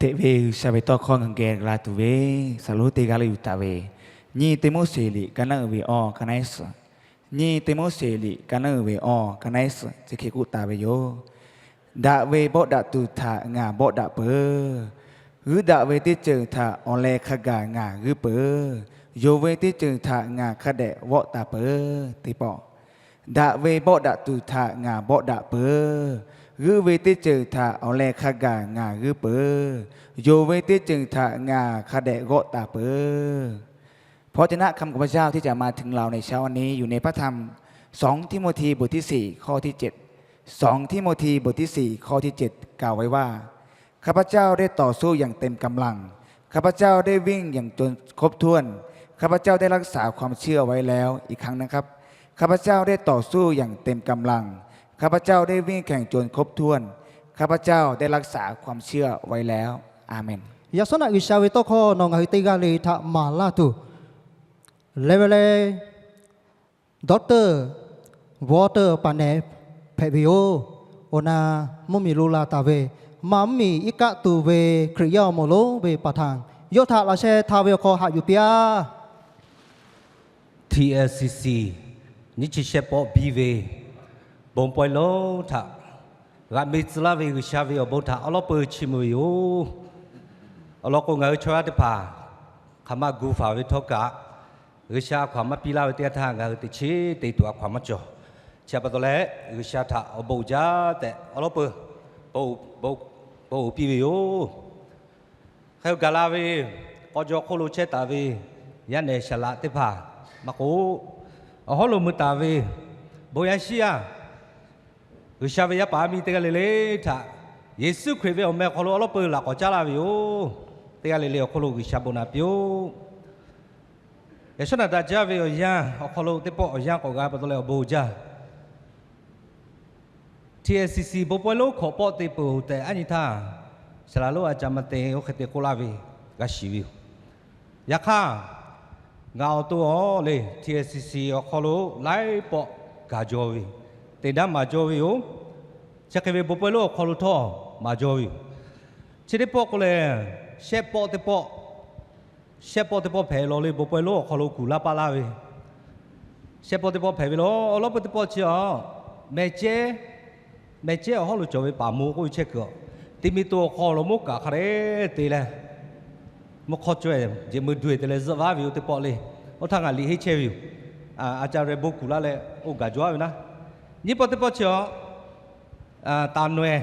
Sheˆ ve G'uiˬsha ve tawˇ hkawˇ ngaˬ geh la tuˬ ve, saˍ lonˉ teˇ g'aˇ leh yuˬ taˍ ve, nyiˇ Teˇmoˉseˍ liꞈ ka naˉ uiˍ ve awˬ ka naˉ suhˍ, nyiˇ Teˇmoˉseˍ liꞈ ka naˉ uiˍ ve awˬ ka naˉ suhˍ chi hk'e k'oˆ taˍ ve yoˬ. Daꞈ ve bawˆ daꞈ tuˬ htaꞈ ngaˬ bawˆ daꞈ peuˬ. G'uiˇ daꞈ ve teˇ ceuˬ htaꞈ awˬ leh hk'a gaˬ ngaˬ g'uiˇ peuˬ. Yonˍ ve teˇ ceuˬ htaꞈ ngaˬ hk'a dehꞈ vawˆ taˍ peuˬ. Teˇ pawˆ, daꞈ ve bawˆ daꞈ tuˬ htaꞈ ngaˬ bawˆ daꞈ peuˬ. G'uiˇ ve teˇ ceuˬ htaꞈ awˬ leh hk'a gaˬ ngaˬ g'uiˇ peuˬ. Yonˍ ve teˇ ceuˬ htaꞈ ngaˬ hk'a dehꞈ g'awˆ taˍ peuˬ. พระเจ้าที่จะมาถึงเราในเช้าวันนี้อยู่ในพระธรรม สอง Timothy บทที่สี่ ข้อที่เจ็ด สอง ทิโมธีบทที่สี่ ข้อที่เจ็ด กล่าวไว้ว่า ข้าพเจ้าได้ต่อสู้อย่างเต็มกำลัง ข้าพเจ้าได้วิ่งอย่างจนครบถ้วน ข้าพเจ้าได้รักษาความเชื่อไว้แล้ว อีกครั้งนะครับ ข้าพเจ้าได้ต่อสู้อย่างเต็มกำลัง ข้าพเจ้าได้วิ่งแข่งจนครบถ้วน ข้าพเจ้าได้รักษาความเชื่อไว้แล้ว อาเมน. Yaꞈ shawˉ naꞈ G'uiˬsha ve tawˇ hkawˇ nawˬ ngaˬ hui teˇ g'aˇ le htaꞈ maˍ laˇ tuˬ, Reverend Doctor Walter Paˍnehˍ hpehꞈ ve yoˬ. Awˬ na mvuhˇmiˬ lo la taˍ ve, maˇ mvuhˇmiˬ iˉ kaˆ tuˬ ve Hkriꞈ yaˇ awˬ moˍ lonˉ ve ประธาน yawˇ htaꞈ laꞈ sheh htaˇ ve awˬ hk'aw haꞈ yuˬ piˇ-aˬ. TSCC nyiˇ chi shehˆ pawˆ biˇ ve bon pawehˇ lonˉ htaꞈ g'a me tcuh laˇ ve G'uiˬsha ve awˬ bon htaꞈ awˉ lawˉ peu chiˇ mvuh ve yoˬ. Awˬ lawn k'o, ngaˬ hui chaw yaˇ teˇ hpaˍ hk'aˬ ma gu faˍ ve htawˇ kaꞈ, G'uiˬsha a hkaw-anˬ maˇ piˇ laˇ ve teˇ yanˇ htaˇ ngaˬ hui teꞈ chiˉ te tuˬ a hkaw-anˬ maˇ cawˬ. Chi pa taw leh, G'uiˬsha htaꞈ awˬ bon uiˍ jaˇ tehꞈ awˉ lawˉ peu bon uiˍ piˇ ve yoˬ. Hk'e gaˬ la ve, k'aw jaw hk'oˆ lo chehˇ taˍ ve yaˇ nehˬ saˍlaꞈ teˇ hpaˍ maˇ k'oˆ, awˬ hawˉ lo mui taˍ ve bon yaˇ shiˉ yaˇ, G'uiˬsha ve yaˇ paˍ yaˇ miˇ teˇ g'aˇ le le htaꞈ Yeˍsuˆ Hkriꞈ ve awˬ meh awˬ hk'aw lo awˉ lawˉ peu laꞈ k'awꞈ caˉ laˇ ve yoˬ. Teˇ g'aˇ le le awˬ hk'aw lo G'uiˬsha bon naꞈ piˇ-oˆ. Yaꞈ shawˉ naꞈ daꞈ jaˇ ve awˬ yanˇ awˬ hk'aw lo teˇ pawˆ awˬ yanˇ k'awꞈ g'a pa taw leh awˬ bon uiˍ jaˇ. TSCC bon pawehˇ lonˉ hkawꞈ pawˆ te peuˬ tehꞈ aˉ nyi htaˇ, saˍlaꞈ lonˉ a ca ma te oˇ hk'e te k'oˆ laˇ ve g'a shiˍ ve yoˬ. Yaꞈ hk'aˇ, ngaˬ awˬ to awˬ le TSCC awˬ hk'aw lo laiˉ pawˆ gaˬ jaw ve, teꞈ daˇ maˍ jaw ve yoˬ. Chi hk'e ve bon pawehˇ lonˉ awˬ hk'aw lo htawˇ maˍ jaw ve yoˬ. Chi teˇ pawˆ k'o lehˬ, shehˆ pawˆ teˇ pawˆ, shehˆ pawˆ teˇ pawˆ hpehꞈ law le, bon pawehˇ lonˉ awˬ hk'aw lo kuˬ laˇ paˆ laˇ ve shehˆ pawˆ teˇ pawˆ hpehꞈ ve law. Awˬ lawˉ peu teˇ pawˆ chi a, mehˬ cehˉ, mehˬ cehˉ awˬ hawˉ lo cawˬ ve paˍ mo k'oˆ ve chehˇ kuiˬ a, teˇ miˬ to awˬ hk'aw lo mawˇ kaꞈ hk'a dehꞈ te leh, mvuhˇ hk'awˇ caweh jeˬ mui du-e te leh zuhˆ vaˉ ve yoˬ teˇ pawˆ le. Oˇ htaˇ ngaˬ liꞈ henˇ chehˇ ve yoˬ. A ca reh bon kuˬ laˇ leh oˇ gaˬ jaw-a ve naˉ. Nyiˇ pawˆ teˇ pawˆ chi a, taˍ naweh,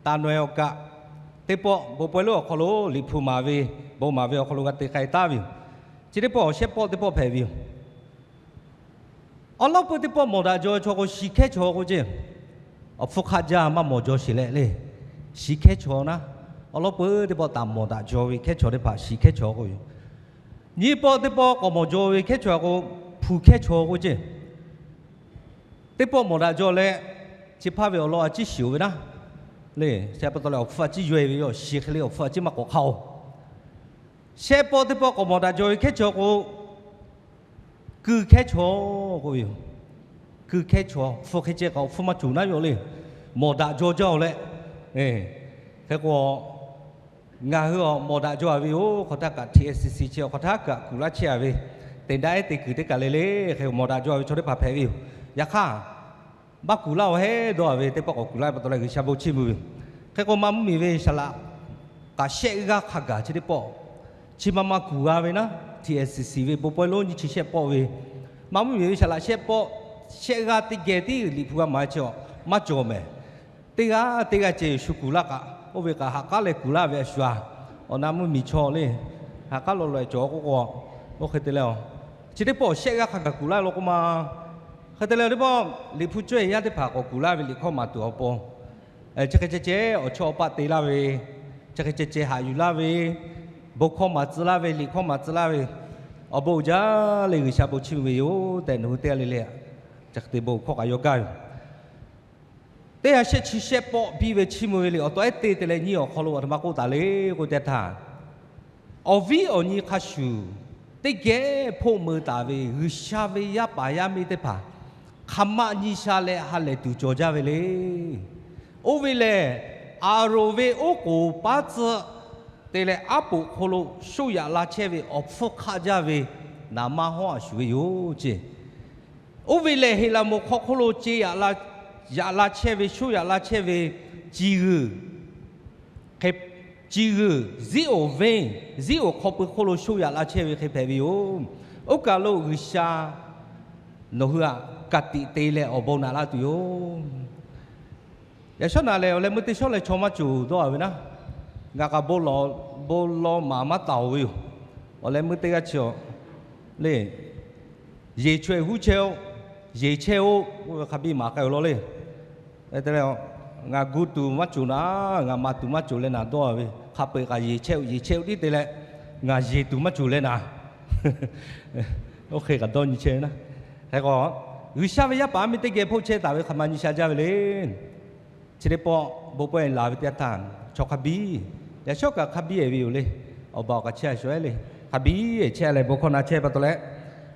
taˍ naweh awˬ kaꞈ, teˇ pawˆ bon pawehˇ lonˉ awˬ hk'aw lo liꞈ hpu maˍ ve, bon maˍ ve awˬ hk'aw lo g'a te k'ai taˍ ve yoˬ. Chi teˇ pawˆ shehˆ pawˆ teˇ pawˆ hpehꞈ ve yoˬ. Awˬ lawˉ peu teˇ pawˆ mawˬ daꞈ jaw ve chaw k'o, shiˍ hkehˇ chaw k'oˆ ceˇ. Awˬ hpfuhˇ hk'aˆ jaˇ maˇ mawˬ jaw sheˍ leh le. Shiˍ hkehˇ chaw naˉ, awˬ lawˉ peu teˇ pawˆ taˍ mawˬ daꞈ jaw ve hkehˇ chaw teˇ hpaˍ shiˍ hkehˇ chaw k'oˆ ve yoˬ. Nyiˇ pawˆ teˇ pawˆ k'awꞈ mawˬ jaw ve hkehˇ chaw k'o, hpu hkehˇ chaw k'oˆ ceˇ. Teˇ pawˆ mawˬ daꞈ jaw leh, chi hpaˇ ve awˬ lawn a ciˉ shiˍ-oˬ ve naˉ le. Chi pa taw leh awˬ hpfuhˇ a ciˉ yaweh ve yoˬ. Shiˍ hk'e le awˬ hpfuhˇ a ciˉ maˇ k'awꞈ hk'aˇ-oˬ. Shehˆ pawˆ teˇ pawˆ k'awꞈ mawˬ daꞈ jaw ve hkehˇ chaw k'o, kuiˬ hkehˇ chaw k'oˆ ve yoˬ. Kuiˬ hkehˇ chaw, hpfuhˇ hk'e ceh k'o hpfuhˇ maˇ cuˬ naˉ yoˬ le. Mawˬ daꞈ jaw jaˇ-oˬ leh, hk'e k'o, ngaˬ hui awˬ mawˬ daꞈ jaw-a ve yoˬ. Hk'aw htaˇ kaꞈ TSCC chi awˬ hk'aw htaˇ kaꞈ kuˬ laˇ chehˇ-a ve, teꞈ daˇ ehˉ te kuiˬ teˇ kaˬ le le, hk'e mawˬ daꞈ jaw-a ve chaw teˇ hpaˍ hpehꞈ ve yoˬ. Yaꞈ hk'aˇ, maˇ kuˬ laˇ-oˬ hehˉ dawˇ-a ve teˇ pawˆ k'awꞈ kuˬ laˇ ve pa taw leh G'uiˬsha bon chiˇ mvuh ve yoˬ. Hk'e k'o, maˇ mvuhˇmiˬ ve saˍlaꞈ kaꞈ shehˆ g'aˇ hk'a gaˬ chi teˇ pawˆ chi ma ma kuˬ g'a ve naˉ, TSCC ve bon pawehˇ lonˉ nyiˇ chi shehˆ pawˆ ve, maˇ mvuhˇmiˬ ve saˍlaꞈ shehˆ pawˆ, shehˆ g'aˇ teˇ geh tiˉ liꞈ hpu g'a maˍ chi a, maˇ cawˬ mehˍ. Teˇ g'aˇ teˇ g'aˇ ceh shu kuˬ laˇ kaꞈ, oˇ ve kaꞈ ha k'aˉ leh kuˬ laˇ ve a shu-a. Awˬ na mvuhˇmiˬ chaw le, ha k'aˉ law leh cawˬ k'oˆ k'o, oˇ hk'e te leh, chi teˇ pawˆ shehˆ g'aˇ hk'a gaˬ kuˬ laˇ law k'oˆ ma. Hk'e te leh teˇ pawˆ liꞈ hpu caweh yaˇ teˇ hpaˍ k'awꞈ kuˬ laˇ ve liꞈ hkawˇ maˍ tuˬ awˬ pon, chi hk'e ceh ceh awˬ chawˇ awˬ paˆ te laˇ ve, chi hk'e ceh ceh haꞈ yuˬ laˇ ve, bon hkawˇ maˍ tcuh laˇ ve, liꞈ hkawˇ maˍ tcuh laˇ ve, awˬ bon uiˍ jaˇ leh G'uiˬsha bon chiˇ mvuh ve yoˬ tehꞈ nawˬ hui teˇ g'aˇ le le, chi hk'e te bon hkawˇ kaꞈ yaw gaˇ ve. Teˇ ha shehˆ chi shehˆ pawˆ biˇ ve chiˇ mvuh ve liꞈ awˬ taw ehˉ te te leh nyiˇ awˬ hk'aw lo aˬ htoꞈ ma k'oˆ taˍ le k'oˆ ve teˇ htaˇ, awˬ viˉ awˬ nyi hk'a shuˍ teˇ geh hpoˆ meuꞈ taˍ ve G'uiˬsha ve yaˇ paˍ yaˇ miˇ teˇ hpaˍ hk'aˬ ma nyi sha leh ha lehˬ tuˬ cawˬ jaˇ ve le. Oˇ ve lehˬ, Aˍronˍ ve oˉ k'oˍ paˉ tcuhˆ te leh aˉ poꞈ hk'oˆ lo shoˆ yaꞈ la chehˇ ve awˬ hpfuhˇ hk'aˆ jaˇ ve naˍ manˇ hawˉ a shuˍ ve yoˬ ceˇ. Oˇ ve lehˬ, Heˍlaˍmonˍ hk'aw hk'oˆ lo ce yaꞈ la, yaꞈ la chehˇ ve, shoˆ yaꞈ la chehˇ ve, ci g'uiˬ, hk'e, ci g'uiˬ, ziˉ oˍ venˇ, ziˉ oˍ hk'aw pui hk'oˆ lo shoˆ yaꞈ la chehˇ ve hk'e hpehꞈ ve yoˬ. Oˇ kaˬ lo G'uiˬsha nawˬ hui htaꞈ ka tiꞈ te leh awˬ bon naꞈ laˇ tuˬ yoˬ. Yaꞈ shawˉ naꞈ lehˬ, awˬ leh meuˇ teˇ shawˉ leh chaw maˇ cawˬ dawˇ a ve naˉ, ngaˬ kaꞈ bon lawˬ maˍ maˇ taˍ oˬ ve yoˬ. Awˬ leh meuˇ teˇ g'aˇ chi le, yeˬ chaweh huˉ chehˇ-oˆ, yeˬ chehˇ-oˆ, oˇ ve hk'a biˇ maˍ k'ai-oˬ law le. Te leh, ngaˬ gu tuˬ maˇ cawˬ naˍ, ngaˬ maˍ tuˬ maˇ cawˬ leh naˍ dawˇ ve, hk'a peu-eˬ kaꞈ yeˬ chehˇ-oˆ, yeˬ chehˇ-oˆ tiˉ te leh, ngaˬ yeˬ tuˬ maˇ cawˬ leh naˍ, oˇ hk'e kaꞈ dawˇ nyi chehˇ ve naˉ. Hk'e k'o, G'uiˬsha ve yaˇ paˍ a miˇ teˇ geh hpoˆ chehˇ taˍ ve hk'aˬ ma nyi sha jaˇ ve le. Chi teˇ pawˆ bon pawehˇ laˬ ve teˇ yanˇ htaˇ, chaw hk'a biˇ, yaꞈ shawˉ kaꞈ hk'a biˇ-ehˍ ve yoˬ le. Awˬ baˬ awˬ k'aꞈ chehˇ a shawˍ-ehˉ le. Hk'a biˇ-ehˍ chehˇ leh bon hkawˇ na chehˇ pa taw leh,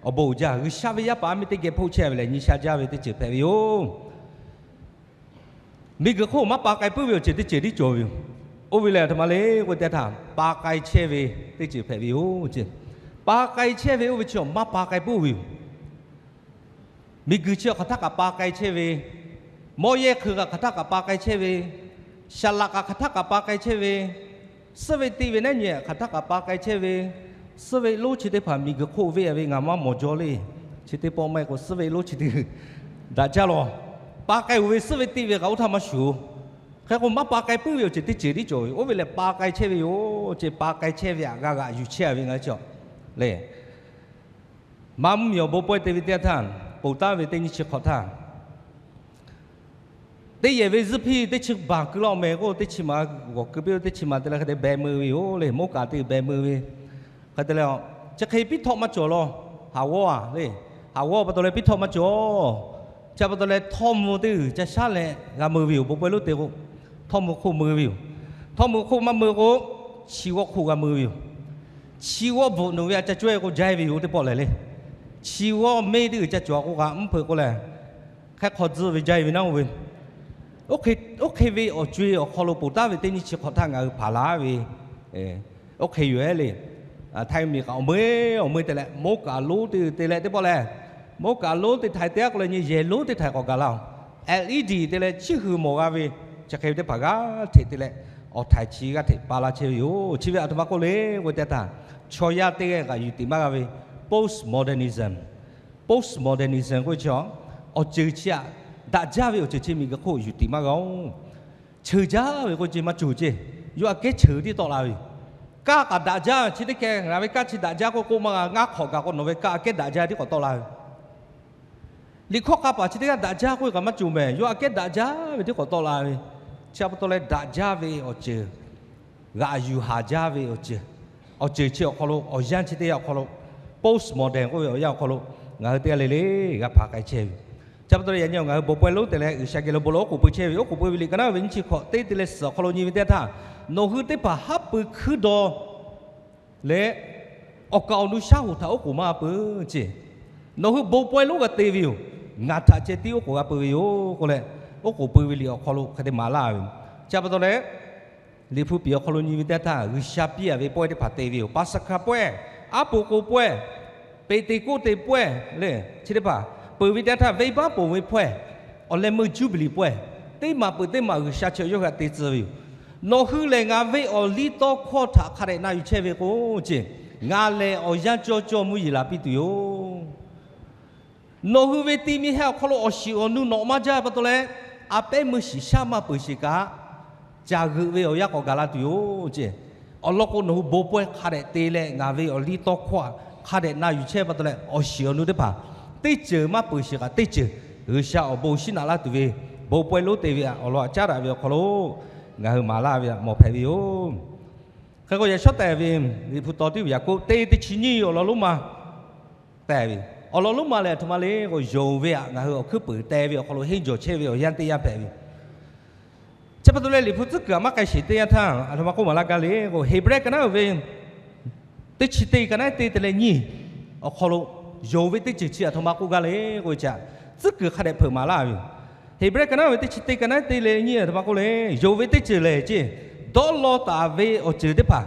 awˬ bon uiˍ jaˇ. G'uiˬsha ve yaˇ paˍ a miˇ teˇ geh hpoˆ chehˇ ve lehˬ, nyi sha jaˇ ve teˇ ceuˬ hpehꞈ ve yoˬ. Miˬguiˬ hk'oˆ maˇ pa k'ai puiˉ ve awˬ ceuˬ teˇ ceuˬ tiˉ cawˬ ve yoˬ. Oˇ ve lehˬ, aˬ htoꞈ ma le k'oˆ ve teˇ htaˇ, pa k'ai chehˇ ve teˇ ceuˬ hpehꞈ ve yoˬ ceˇ. Pa k'ai chehˇ ve oˇ ve chi maˇ pa k'ai puiˉ ve yoˬ. Miˬguiˬ chi hk'aˬ htaˇ kaꞈ pa k'ai chehˇ ve, mawˇ yehˇ hk'eun kaꞈ hk'aˬ htaˇ kaꞈ pa k'ai chehˇ ve, saˍ laꞈ kaꞈ hk'aˬ htaˇ kaꞈ pa k'ai chehˇ ve, suhˆ ve tiˆ ve naˉ nyi hk'aˬ htaˇ kaꞈ pa k'ai chehˇ ve, suhˆ ve lonˉ chi teˇ hpaˍ miˬguiˬ hk'oˆ ve a ve ngaˬ maˇ mawˬ jaw le. Chi teˇ pawˆ maˇ heˆ k'o, suhˆ ve lonˉ chi teˇ daꞈ jaˇ lawˬ. Pa k'ai-oˬ ve suhˆ ve tiˆ ve kaꞈ oˇ htaˇ maˇ shuˍ. Hk'e k'o, maˇ pa k'ai puiˉ ve awˬ ceuˬ teˇ ceuˬ tiˉ cawˬ ve. Oˇ ve lehˬ, pa k'ai chehˇ ve yoˬ ceˇ. Pa k'ai chehˇ ve htaꞈ g'a g'aꞈ yuˬ chehˇ a ve ngaˬ hui chi le. Maˇ mvuhˇmiˬ awˬ bon pawehˇ te ve teˇ yanˇ htaˇ, ponˬ taˍ ve teˇ nyiˇ chi hk'awꞈ htaˇ, teˇ yehˬ ve zuhˇ hpiˇ teˇ chi baˬ keu laˇ-oˬ mehˍ k'o, teˇ chi ma g'awˬ keu piˇ-oˬ, teˇ chi ma te leh hk'e te beh meuˇ ve yoˬ le. Moˉ kaˍ teˇ beh meuˇ ve hk'e te leh, chi hk'e piˇ htawˆ maˇ cawˬ law. Haˍ g'awˇ a le, haˍ g'awˇ pa taw leh piˇ htawˆ maˇ cawˬ. Chi pa taw leh htawˇ mvuh teˇ g'uiˬ ca shaˉ leh g'a meuˇ ve yoˬ. Bon pawehˇ lonˉ te k'o, htawˇ mvuh hk'oˆ meuˇ ve yoˬ. Htawˇ mvuh hk'oˆ maˇ meuˇ k'o, chi g'awˇ hk'oˆ g'a meuˇ ve yoˬ. Chi g'awˇ bvuhꞈ nuˬ ve a ca cawehˇ k'o, jaiˇ ve yoˬ teˇ pawˆ lehˬ le. Chi g'awˇ meˇ teˇ g'uiˬ ca cawˬ k'o kaꞈ mvuhˇ hpeuꞈ k'o lehˬ, hk'e hk'aw tcuh ve jaiˇ ve naˉ oˇ ve. Oˇ hk'e ve awˬ co-e awˬ hk'aw lo ponˬ taˍ ve teˇ nyiˇ chi hk'awꞈ htaˇ ngaˬ hui hpanˍ laˇ ve, oˇ hk'e yoˬ-ehˉ le. Htaiˇ miˬ kaꞈ awˬ meuˇ awˬ meuˇ te leh, moˉ kaˍ lonˉ teˇ te leh teˇ pawˆ lehˬ, moˉ kaˍ lonˉ teˇ htaiˍ te-a k'o leh nyi yehˬ lonˉ teˇ htaiˍ k'awꞈ gaˬ laˇ-oˬ. L E D te leh chiˇ hui mawˬ g'a ve, chi hk'e ve teˇ hpaˍ g'aˇ hteꞈ te leh, awˬ htaiˍ chi g'aˇ hteꞈ pa laˇ chehˇ ve yoˬ. Chi ve aˬ htoꞈ ma k'oˆ le k'oˆ ve teˇ htaˇ, chaw yaˇ teˇ g'aˇ kaꞈ yuˬ tiꞈ maˇ g'a ve postmodernism, postmodernism k'oˆ ve chi, awˬ ceuˬ chi htaꞈ daꞈ jaˇ ve awˬ ceuˬ chi miˬguiˬ hk'oˆ yuˬ tiꞈ maˇ g'a-oˬ. Cheuˬ jaˇ ve k'oˆ ce maˇ cawˬ ce. Yawˇ aꞈ kehˉ cheuˬ tiˉ tawˆ la ve yoˬ. Kaˇ kaꞈ daꞈ jaˇ, chi teˇ hkeh ngaˬ ve kaˇ chi daꞈ jaˇ k'oˆ k'oˆ maˇ g'a. Ngaˇ hk'awꞈ gaˬ k'o nawˬ ve kaˇ aꞈ kehˉ daꞈ jaˇ tiˉ k'awꞈ tawˆ la ve. Liꞈ hkawˇ hk'a paˍ chi teˇ g'aˇ daꞈ jaˇ k'oˆ ve kaꞈ maˇ cawˬ mehˍ. Yawˇ aꞈ kehˉ daꞈ jaˇ ve tiˉ k'awꞈ tawˆ la ve. Chi pa taw leh daꞈ jaˇ ve awˬ ceuˬ, g'aꞈ yuˬ haˍ jaˇ ve awˬ ceuˬ, awˬ ceuˬ chi awˬ hk'aw lo awˬ yanˇ chi teˇ yanˇ awˬ hk'aw lo, postmodern k'oˆ ve awˬ yanˇ awˬ hk'aw lo ngaˬ hui teˇ g'aˇ le le g'a hpanˍ k'ai chehˇ ve. Chi pa taw leh yaꞈ nyi ngaˬ hui bon pawehˇ lonˉ te leh G'uiˬsha geh lo bon lawˬ oˉ k'oˍ pui chehˇ ve, oˉ k'oˍ pui ve liꞈ ka naˉ ve nyiˇ chi hkawꞈ teˇ te leh suhˍ awˬ hk'aw lo nyi ve teˇ htaˇ, nawˬ hui teˇ hpaˍ haˉ pui hkuiˉ daw leh awˬ kaˍ awˬ nu shaˉ hoꞈ htaꞈ oˉ k'oˍ maˇ pui ce. Nawˬ hui bon pawehˇ lonˉ g'a te ve yoˬ. Ngaˬ htaꞈ ceh tiˉ oˉ k'oˍ g'a pui ve yoˬ k'oˆ leh, oˉ k'oˍ pui ve liꞈ awˬ hk'aw lo hk'e te maˍ laˇ ve. Chi pa taw leh, Liꞈ hpu piˍ awˬ hk'aw lo nyi ve teˇ htaˇ, G'uiˬsha piˇ a ve pawehˇ teˇ hpaˍ te ve yoˬ. Paˍsaˍhkaˍ pawehˇ, Aˉ poꞈ k'o pawehˇ, Peˍteˍkoˆteˍ pawehˇ le, chi teˇ hpaˍ peuˬ ve teˇ htaˇ, venˇbaˆ ponˬ ve pawehˇ, awˬ leh meuˇ Juˇbiˍliˍ pawehˇ, teˇ maˬ peuˬ teˇ maˬ G'uiˬsha chi yawˇ hui htaꞈ te tcuh ve yoˬ. Nawˬ hui lehˬ ngaˬ ve awˬ liˇ tawˇ hkawˇ htaꞈ hk'a dehꞈ na yuˬ chehˇ ve k'o ce, ngaˬ lehˬ awˬ yanˇ cawˇ cawˇ mvuhˇ yeˬ laˬ piˇ tuˬ yoˬ. Nawˬ hui ve ti mi heh awˬ hk'aw lo awˬ shiˍ awˬ nu nawꞈ maˇ jaˇ pa taw leh, a pehˉ meuˇ shiˍ shaˉ maˇ peuˬ sheˍ kaꞈ, caˬ g'euꞈ ve awˬ yanˇ k'awꞈ gaˬ la tuˬ yoˬ ce. Awˬ lawn k'o, nawˬ hui bon pawehˇ hk'a dehꞈ te leh ngaˬ ve awˬ liˇ tawˇ hkawˇ htaꞈ hk'a dehꞈ na yuˬ chehˇ pa taw leh, awˬ shiˍ awˬ nu teˇ hpaˍ teˇ ceuˬ maˇ peuˬ sheˍ kaꞈ teˇ ceuˬ G'uiˬsha awˬ bon shinˉ naꞈ laˇ tuˬ ve, bon pawehˇ lonˉ te ve awˬ lawn htaꞈ caˉ daꞈ ve awˬ hk'aw lo ngaˬ hui maˍ laˇ ve htaꞈ mawˬ hpehꞈ ve yoˬ. Hk'e k'o, yaꞈ shawˉ tehꞈ ve Liꞈ hpu taw tiˉ ve Yaˍkoˆ teˇ teˇ chi nyiˇ awˬ lawn lonˉ ma tehꞈ ve, awˬ lawn lonˉ ma lehˬ aˬ htoꞈ ma le k'o, yonˍ ve htaꞈ ngaˬ hui awˬ hkuiˉ peunˍ te ve awˬ hk'aw lo henˇ jawˬ chehˇ ve awˬ yanˇ teˇ yanˇ hpehꞈ ve. Chi pa taw leh Liꞈ hpu tcuhˉ kuiˬ htaꞈ maˇ k'ai sheˍ teˇ yanˇ htaˇ aˬ htoꞈ ma k'oˆ maˍ laˇ gaˇ le k'o, Heˍbrehˇ ka naˉ ve teˇ chi teˇ ka naˉ teˇ te leh nyiˇ awˬ hk'aw lo yonˍ ve teˇ ceuˬ chi aˬ htoꞈ ma k'oˆ gaˇ le k'o, tcuhˉ kuiˬ hk'a dehꞈ hpeuꞈ maˍ laˇ ve yoˬ. Heˍbrehˇ ka naˉ ve teˇ chi teˇ ka naˉ te leh nyiˇ aˬ htoꞈ ma k'oˆ le, yonˍ ve teˇ ceuˬ lehˬ ce, dawˇ law taˍ ve awˬ ceuˬ teˇ hpaˍ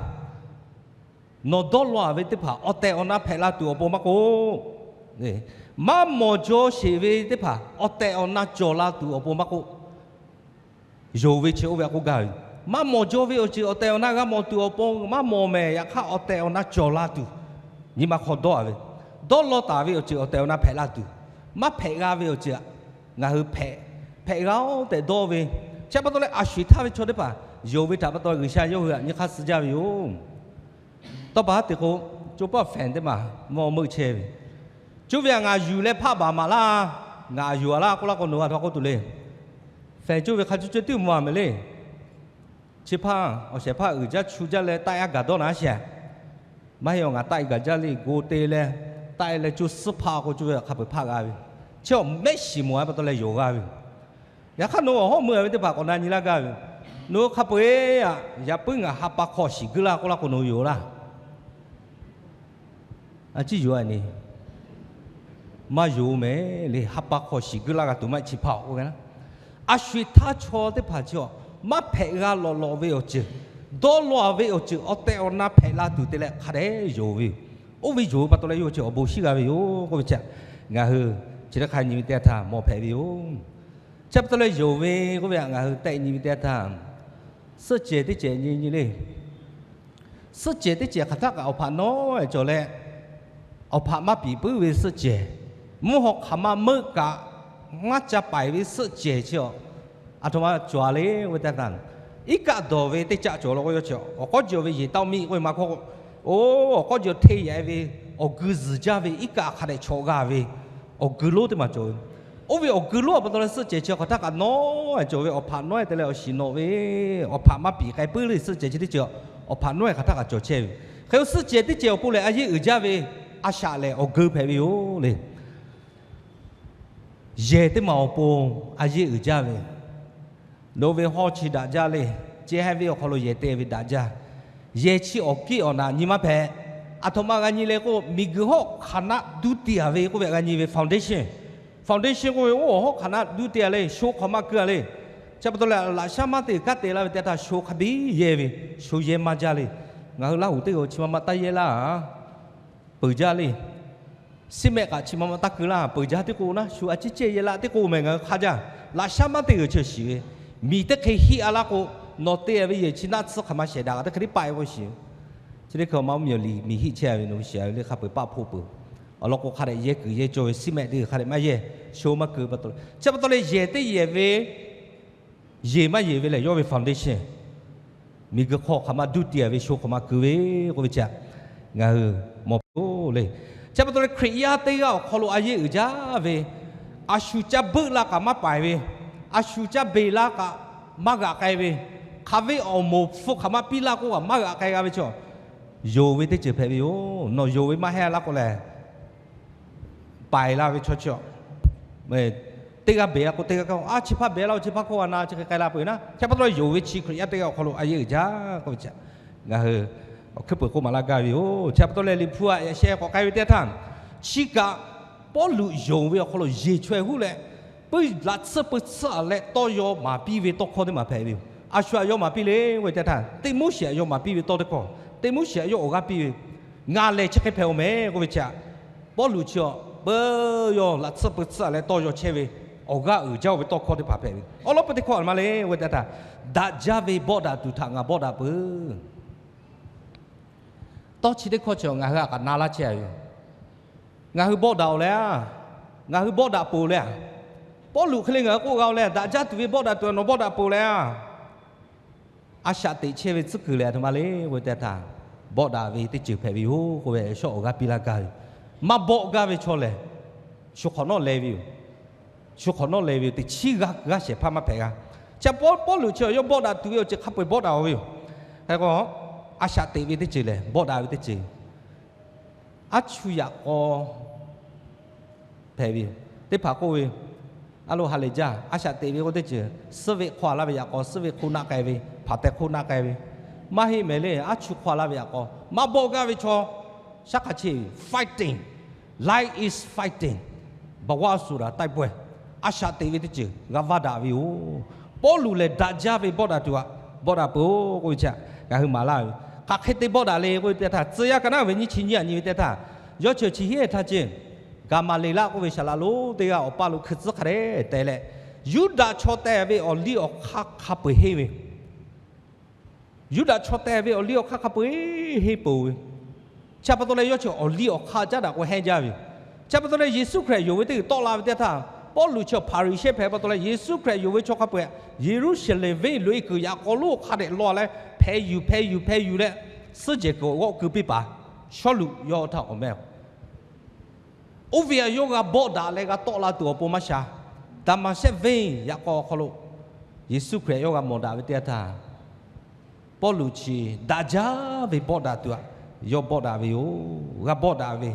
Nawˬ dawˇ law ve teˇ hpaˍ awˬ tehˬ awˬ na hpehꞈ la tuˬ awˬ pon maˇ k'oˆ, maˇ mawˬ jaw sheˍ ve teˇ hpaˍ awˬ tehˬ awˬ na cawˬ la tuˬ awˬ pon maˇ k'oˆ, yonˍ ve chi oˇ ve htaꞈ k'oˆ gaˇ ve. Maˇ mawˬ jaw ve awˬ ceuˬ awˬ tehˬ awˬ na g'a mawˬ tuˬ awˬ pon maˇ mawˬ mehˍ. Yaꞈ hk'aˇ awˬ tehˬ awˬ na cawˬ la tuˬ, nyi ma hk'aw dawˇ ve, dawˇ law taˍ ve awˬ ceuˬ awˬ tehˬ awˬ na hpehꞈ la tuˬ, maˇ hpehꞈ g'a ve awˬ ceuˬ ngaˬ hui hpehꞈ, hpehꞈ g'a-oˬ tehꞈ dawˇ ve. Chi pa taw leh a sho eˬ htaˇ ve chaw teˇ hpaˍ yonˍ ve htaꞈ pa taw G'uiˬsha yawˇ hui htaꞈ nyi hk'aˇ suh jaˇ ve yoˬ. Tawˇ pa haˉ te k'o, co paˆ fehˬ teˇ maˬ mvuhˇ meuˆ chehˇ ve, cuˇ ve htaꞈ ngaˬ yuˬ leh hpaˆ baˬ maˍ laˇ, ngaˬ yuˬ a laˇ k'oˆ laˇ k'o, nawˬ hui a htoꞈ ma k'oˆ tuˬ le. Fehˬ cuˇ ve hk'a cuˇ cuˇ tiˉ mvuh a mehˍ le. Chi hpaˇ awˬ shehˍ hpaˇ uiˍ jaˇ chu jaˇ leh taˆ-e a gaˬ dawˇ na sheˍ. Maˇ heˆ, awˬ ngaˬ taˆ-e gaˬ jaˇ le, go te leh taˆ-e leh cuˇ suhˉ hpaˆ k'o, cuˇ ve htaꞈ hk'a peu-eˬ hpaˆ g'a ve. Chi awˬ mehˆ shiˍ mawˬ a pa taw leh yonˍ g'a ve. Yaꞈ hk'aˇ nawˬ hui awˬ hawˉ meuˇ a ve teˇ hpaˍ k'awꞈ na nyi laˇ gaˇ ve, nawˬ hui hk'a peu-eˬ a, yaꞈ puiˉ ngaˬ ha pa hk'aw shiˍ guiˇ laˇ k'oˆ laˇ k'o, nawˬ hui yonˍ laˇ. A ciˉ yonˍ a ne, maˇ yonˍ mehˍ le. Ha pa hk'aw shiˍ guiˇ laˇ g'a tuˬ maˇ chi hpaˆ-oˬ k'oˆ ve na. A sho eˬ htaˇ chaw teˇ hpaˍ chi a, maˇ hpehꞈ g'a lawꞈ lawꞈ ve awˬ ceuˬ, dawˇ law ve awˬ ceuˬ awˬ tehˬ awˬ na hpehꞈ la tuˬ te leh hk'a dehꞈ yonˍ ve yoˬ. Oˇ ve yonˍ ve pa taw leh yawˇ chi awˬ bon shiˉ g'a ve yoˬ k'oˆ ve chi, ngaˬ hui chi teˇ hk'a nyi ve teˇ yanˇ htaˇ mawˬ hpehꞈ ve yoˬ. Chi pa taw leh yonˍ ve k'oˆ ve htaꞈ ngaˬ hui tehˆ nyi ve teˇ yanˇ htaˇ, suhˆ cehˬ teˇ cehˬ nyi nyi le. Suhˆ cehˬ teˇ cehˬ hk'aˬ htaˆ kaꞈ awˬ hpaꞈ nawˉ-e cawˬ leh, awˬ hpaꞈ maˇ piˍ puiˉ ve suhˆ cehˬ, mvuhˇ haw hk'aˬ ma meuˆ kaꞈ maˇ ca paiˍ ve suhˆ cehˬ chi a, a htoꞈ ma cawˬ a le k'oˆ ve teˇ yanˇ htaˇ, iˉ kaˆ dawˬ ve teˇ caˆ cawˬ la k'o, yawˇ chi awˬ k'awˉ ji ve yehˬ tawˇ miˆ k'oˆ ve ma hkawˇ, oˇ awˬ k'awˉ ji hteˇ yaꞈ-e ve awˬ gui zuhˬ jaˇ ve iˉ kaˆ hk'a dehꞈ chawꞈ g'a ve awˬ gui lonˉ teˇ maˬ cawˬ ve. Oˇ ve awˬ gui lonˉ a pa taw leh suhˆ cehˬ chi hk'aˬ htaˆ kaꞈ nawˉ-e cawˬ ve, awˬ hpaꞈ nawˉ-e te leh awˬ shiˍ nawꞈ ve, awˬ hpaꞈ maˇ piˍ k'ai puiˉ le suhˆ cehˬ chi teˇ ceuˬ, awˬ hpaꞈ nawˉ-e hk'aˬ htaˆ kaꞈ cawˬ chehˇ ve. Hk'e k'o suhˆ cehˬ teˇ cehˬ awˬ pon lehˬ a yeˇ uiˍ jaˇ ve a shaꞈ lehˬ awˬ geu hpehꞈ ve yoˬ le. Yehˬ teˇ maˬ awˬ pon a yeˇ uiˍ jaˇ ve, nawˬ ve hawˇ chi daꞈ jaˇ le. Ceh ha ve awˬ hk'aw lo yehˬ te ve daꞈ jaˇ. Yehˬ chi awˬ kiˆ awˬ naꞈ nyi maˇ hpehꞈ. A htoꞈ ma g'a nyi le k'o, miˬguiˬ hawˉ hk'aˬ naˆ duˇ te-a ve k'oˆ ve g'a nyi ve foundation. Foundation k'oˆ ve, oˇ awˬ hawˉ hk'aˬ naˆ duˇ te-a le, sho hk'awꞈ maˇ keu-a le. Chi pa taw leh laꞈ shaˉ maˇ te uiˍ kanˉ te la ve teˇ yanˇ htaˇ sho hk'a biˇ yehˇ ve, sho yehˇ maˇ jaˇ le. Ngaˬ hui Laˇ huˍ teˇ g'aˇ chi ma ma taˇ yehˇ laˇ-a. Peuˬ jaˇ le. Siˉ mehˆ kaꞈ chi ma ma taˇ keu laˇ, peuˬ jaˇ teˇ k'oˆ naˉ, shu a ciˉ cehˇ yehˇ laˇ teˇ k'oˆ mehˍ, ngaˬ hui hk'a jaˇ. Laꞈ shaˉ maˇ te g'uiˬ chi shiˍ ve, miˬ teˇ hk'e hiˆ-a laˇ k'o, nawˬ te-a ve yehˬ chi naˆ tsuhˇ hk'aˬ ma shehˍ daꞈ kaꞈ teˇ hk'e tiˉ paˆ-e k'oˆ shiˍ. Chi teˇ hk'e awˬ ma oˇ miˬ awˬ liꞈ miˬ hiˆ chehˇ ve nawˬ hui shiˍ ve le, hk'a peu-eˬ paˆ hpoˆ peuˬ. Awˬ lawn k'o hk'a dehꞈ yehˇ kuiˬ yehˇ cawˇ ve siˉ mehˆ teˇ g'uiˬ hk'a dehꞈ maˇ yehˇ, sho maˇ keu pa taw. Chi pa taw leh yehˬ teˇ yehˬ ve, yeˬ maˇ yeˬ ve lehˬ yawˇ ve foundation, miˬguiˬ hk'aw hk'aˬ ma duˇ te-a ve sho hk'aˬ ma keu ve k'oˆ ve chi, ngaˬ hui mawˬ piˇ-oˬ le. Chi pa taw leh Hkriꞈ yaˇ teˇ g'aˇ awˬ hk'aw lo a yeˇ uiˍ jaˇ ve, a shu caˇ beuˆ laˇ kaꞈ maˇ paiˍ ve, a shu caˇ beˬ laˇ kaꞈ maˇ g'aꞈ k'ai ve, hk'aˬ ve awˬ moˍ hpfuh hk'aˬ ma piˇ laˇ k'oˆ kaꞈ maˇ g'aꞈ k'ai g'a ve chaw, yonˍ ve teˇ ceuˬ hpehꞈ ve yoˬ. Nawˬ yonˍ ve maˇ heˆ laˇ k'o lehˬ, paiˍ la ve chaw chi a, teˇ g'aˇ beˬ la k'o teˇ g'aˇ kaˇ, a chi hpaˇ beˬ la-o, chi hpaˇ hkawˇ g'a na, chi hk'e k'ai la peuˬ naˉ. Chi pa taw leh yonˍ ve chi Hkriꞈ yaˇ teˇ g'aˇ awˬ hk'aw lo a yeˇ uiˍ jaˇ k'oˆ ve chi, ngaˬ hui awˬ hkuiˉ peuˬ k'oˆ maˍ laˇ gaˇ ve yoˬ. Chi pa taw leh Liꞈ hpu a yaꞈ sheh k'awꞈ k'ai ve teˇ yanˇ htaˇ, chi kaꞈ Pawˇluꞈ yonˍ ve awˬ hk'aw lo yeˬ chaweh huˉ leh, puiˉ laꞈ tsuhˇ peu tsuhˇ leh tawˇ yaw maˍ piˇ ve tawˇ hkawˇ teˇ maˬ hpehꞈ ve yoˬ. A shu htaꞈ yaw maˍ piˇ le k'oˆ ve teˇ yanˇ htaˇ, Tiˆmoˉseˍ htaꞈ yaw maˍ piˇ ve tawˇ teˇ hkawˇ, Tiˆmoˉseˍ htaꞈ yawˇ awˬ g'aˇ piˇ ve, ngaˬ lehˬ chi hk'e hpehꞈ-oˬ mehˍ k'oˆ ve chi a, Pawˇluꞈ chi a, peuˬ yawˇ laꞈ tsuhˇ peu tsuhˇ leh tawˇ yaw chehˇ ve, awˬ g'aˇ uiˍ jaˇ-oˬ ve tawˇ hkawˇ teˇ hpaˍ hpehꞈ ve. Awˬ lawn peu teˇ hkawˇ a maˇ le k'oˆ ve teˇ yanˇ htaˇ, daꞈ jaˇ ve bawˆ daꞈ tuˬ htaꞈ ngaˬ bawˆ daꞈ peuˬ. Tawˇ chi teˇ hkawˇ chi ngaˬ hui a k'aꞈ na laˇ chehˇ a ve, ngaˬ hui bawˆ daꞈ-oˬ leh a, ngaˬ hui bawˆ daꞈ peuˬ leh a, Pawˇluꞈ hk'e le ngaˬ hui k'oˆ g'a-oˬ leh, daꞈ jaˇ tuˬ ve bawˆ daꞈ tuˬ nawˬ bawˆ daꞈ peuˬ leh a, a shaꞈ teꞈ chehˇ ve tcuhˉ kuiˬ lehˬ a htoꞈ ma le k'oˆ ve teˇ yanˇ htaˇ, bawˆ daꞈ ve teˇ ceuˬ hpehꞈ ve yoˬ k'oˆ ve shawˉ awˬ g'aˇ piˇ laˇ gaˇ ve. Maˇ bawˆ gaˇ ve chaw lehˬ, shu hk'awꞈ nawˉ leh ve yoˬ. Shu hk'awꞈ nawˉ leh ve yoˬ. Teꞈ chiˉ g'aˇ g'aˇ shehˍ hpaˇ maˇ hpehꞈ g'a. Chi pa Pawˇluꞈ chi yawˇ bawˆ daꞈ tuˬ ve awˬ ceuˬ hk'a peu-eˬ bawˆ daꞈ-oˬ ve yoˬ. Hk'e k'o, a shaꞈ teꞈ ve teˇ ceuˬ lehˬ bawˆ daꞈ ve teˇ ceuˬ, aˉ chu yaꞈ k'aw hpehꞈ ve yoˬ. Teˇ hpaˍ k'oˆ ve, a lo ha lehˬ jaˇ, a shaꞈ teꞈ ve k'o teˇ ceuˬ suhˉ ve hk'aw a laˇ ve yaꞈ k'aw, suhˉ ve hk'oˆ naˆ k'ai ve, hpaˍ teh hk'oˆ naˆ k'ai ve, maˇ heˆ mehˍ le. Aˉ chu hk'aw a laˇ ve yaꞈ k'aw maˇ bawˆ gaˇ ve chaw, shaˉ hk'a cheˇ fighting, life is fighting, ဘဝဆိုတာ တိုက်ပွဲ, a shaꞈ teꞈ ve teˇ ceuˬ g'a vaˇ daꞈ ve yoˬ. Pawˇluꞈ lehˬ daꞈ jaˇ ve bawˆ daꞈ tuˬ aꞈ bawˆ daꞈ peuˬ-oˬ k'oˆ ve chi ngaˬ hui maˍ laˇ ve. Hk'aˬ hk'e te bawˆ daꞈ le k'oˆ ve teˇ htaˇ, tcuh yaˇ ka naˉ ve nyiˇ chi nyiˇ aꞈ nyi ve teˇ htaˇ, yawˇ chi chi hiˉ htaˇ ceˇ, Gaˍmaˍleˍlaˆ k'oˆ ve saˍ laꞈ lonˉ teˇ g'aˇ awˬ paˇ lo hkui tcuhˉ hk'a dehꞈ teh leh, Yuˇdaꞈ chaw teh ve awˬ liˇ awˬ hk'aˇ hk'a peu-eˬ henˇ ve Yuˇdaꞈ chaw teh ve awˬ liˇ awˬ hk'aˇ hk'a peu-eˬ henˇ peuˬ ve. Chi pa taw leh yawˇ chi awˬ liˇ awˬ hk'aˇ caˉ daꞈ k'o henˇ jaˇ ve. Chi pa taw leh Yeˍsuˆ Hkriꞈ yonˍ ve teˇ g'uiˬ tawˆ la ve teˇ htaˇ, Pawˇluꞈ chi awˬ Hpaˍriˍsehˇ hpehꞈ pa taw leh Yeˍsuˆ Hkriꞈ yonˍ ve chaw hk'a peu-eˬ Yeˍruˆsaˍlehnˍ venˇ loꞈ-e kuiˬ yaꞈ k'aw lonˉ hk'a dehꞈ law leh hpeh yuˬ hpeh yuˬ hpeh yuˬ leh, suhˉ jehˬ kuiˬ g'awˆ keu piˇ paˍ Sawˉluꞈ yawˇ htaꞈ k'awꞈ meh Oˇ ve aꞈ yawˇ g'a bawˆ daꞈ leh g'a tawˆ la tuˬ awˬ pon maˇ sha. Daˍmaˍsehˆ venˇ yaꞈ k'aw awˬ hk'aw lo Yeˍsuˆ Hkriꞈ yawˇ g'a mawˬ daꞈ ve teˇ yanˇ htaˇ, Pawˇluꞈ chi daꞈ jaˇ ve bawˆ daꞈ tuˬ aꞈ yawˇ bawˆ daꞈ ve yoˬ. G'a bawˆ daꞈ ve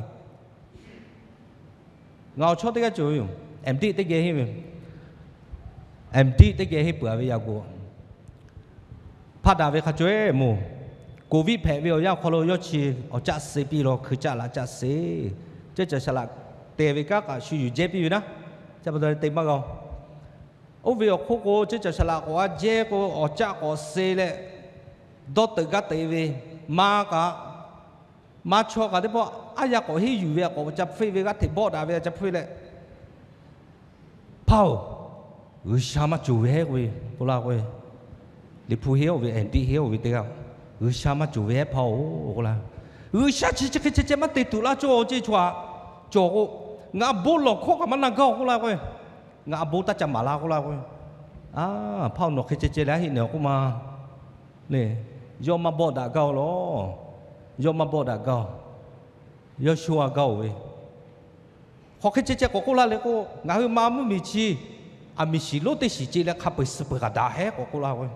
ngaˬ awˬ chawˇ teˇ g'aˇ cawˬ ve yoˬ. Mdiˆ teˇ geh henˇ ve, Mdiˆ teˇ geh henˇ peuˬ-a ve yaꞈ k'o, hpaˆ daꞈ ve hk'a caweh moˬ. Covid hpehꞈ ve awˬ yanˇ awˬ hk'aw lo yawˇ chi awˬ caˆ suh piˇ la, hkui caˆ laꞈ caˆ suh, ceˇ caˬ shaˍ laꞈ te ve kanˉ k'aꞈ shu yuˬ jehˇ piˇ ve naˉ, chi pa taw te maˇ g'a-oˬ. Oˇ ve awˬ hk'oˆ k'o, ceˇ caˬ shaˍ laꞈ k'awꞈ g'a jehˇ k'o, awˬ caˆ k'awꞈ suh leh, dawˇ teuꞈ gaˇ teꞈ ve, maˇ kaꞈ maˇ chaw kaꞈ teˇ pawˆ aˉ yaˇ k'awꞈ henˇ yuˬ ve, k'awꞈ ca hpfuhˆ ve g'aˇ hteꞈ bawˆ daꞈ ve ca hpfuhˆ leh, Hpaˇ-oˬ, G'uiˬsha maˇ cawˬ ve hehˉ k'oˆ ve k'oˆ laˇ k'o, Liꞈ hpu henˇ-oˬ ve, Mdiˆ henˇ-oˬ ve teˇ g'aˇ, G'uiˬsha maˇ cawˬ ve hehˉ hpaˇ-oˬ k'oˆ laˇ. G'uiˬsha chi chi hk'e ceh ceh maˇ te tuˬ laˇ cawˇ ceˇ chaw aꞈ cawˬ k'o, ngaˬ bon lawˬ hkawˇ kaꞈ maˇ na gaˇ-oˬ k'oˆ laˇ k'o, ngaˬ bon taˇ ca maˍ laˇ k'oˆ laˇ k'o, Aˉ, hpaˇ-oˬ, nawˬ hk'e ceh ceh leh aˉ heˆ nehˬ-oˬ k'oˆ ma le. Yawˇ maˇ bawˆ daꞈ gaˇ-oˬ lawˬ. Yawˇ maˇ bawˆ daꞈ gaˇ-oˬ. Yawˇ sho-a gaˇ-oˬ ve, hk'aˬ hk'e ceh ceh k'awꞈ k'oˆ laˇ le k'o, ngaˬ hui ma mvuhˇmiˬ chi aˬ miˍ shiˍ lonˉ teˇ shiˍ ce leh hk'a peu-eˬ suh peuˬ kaꞈ daꞈ hehˉ k'awꞈ k'oˆ laˇ k'o,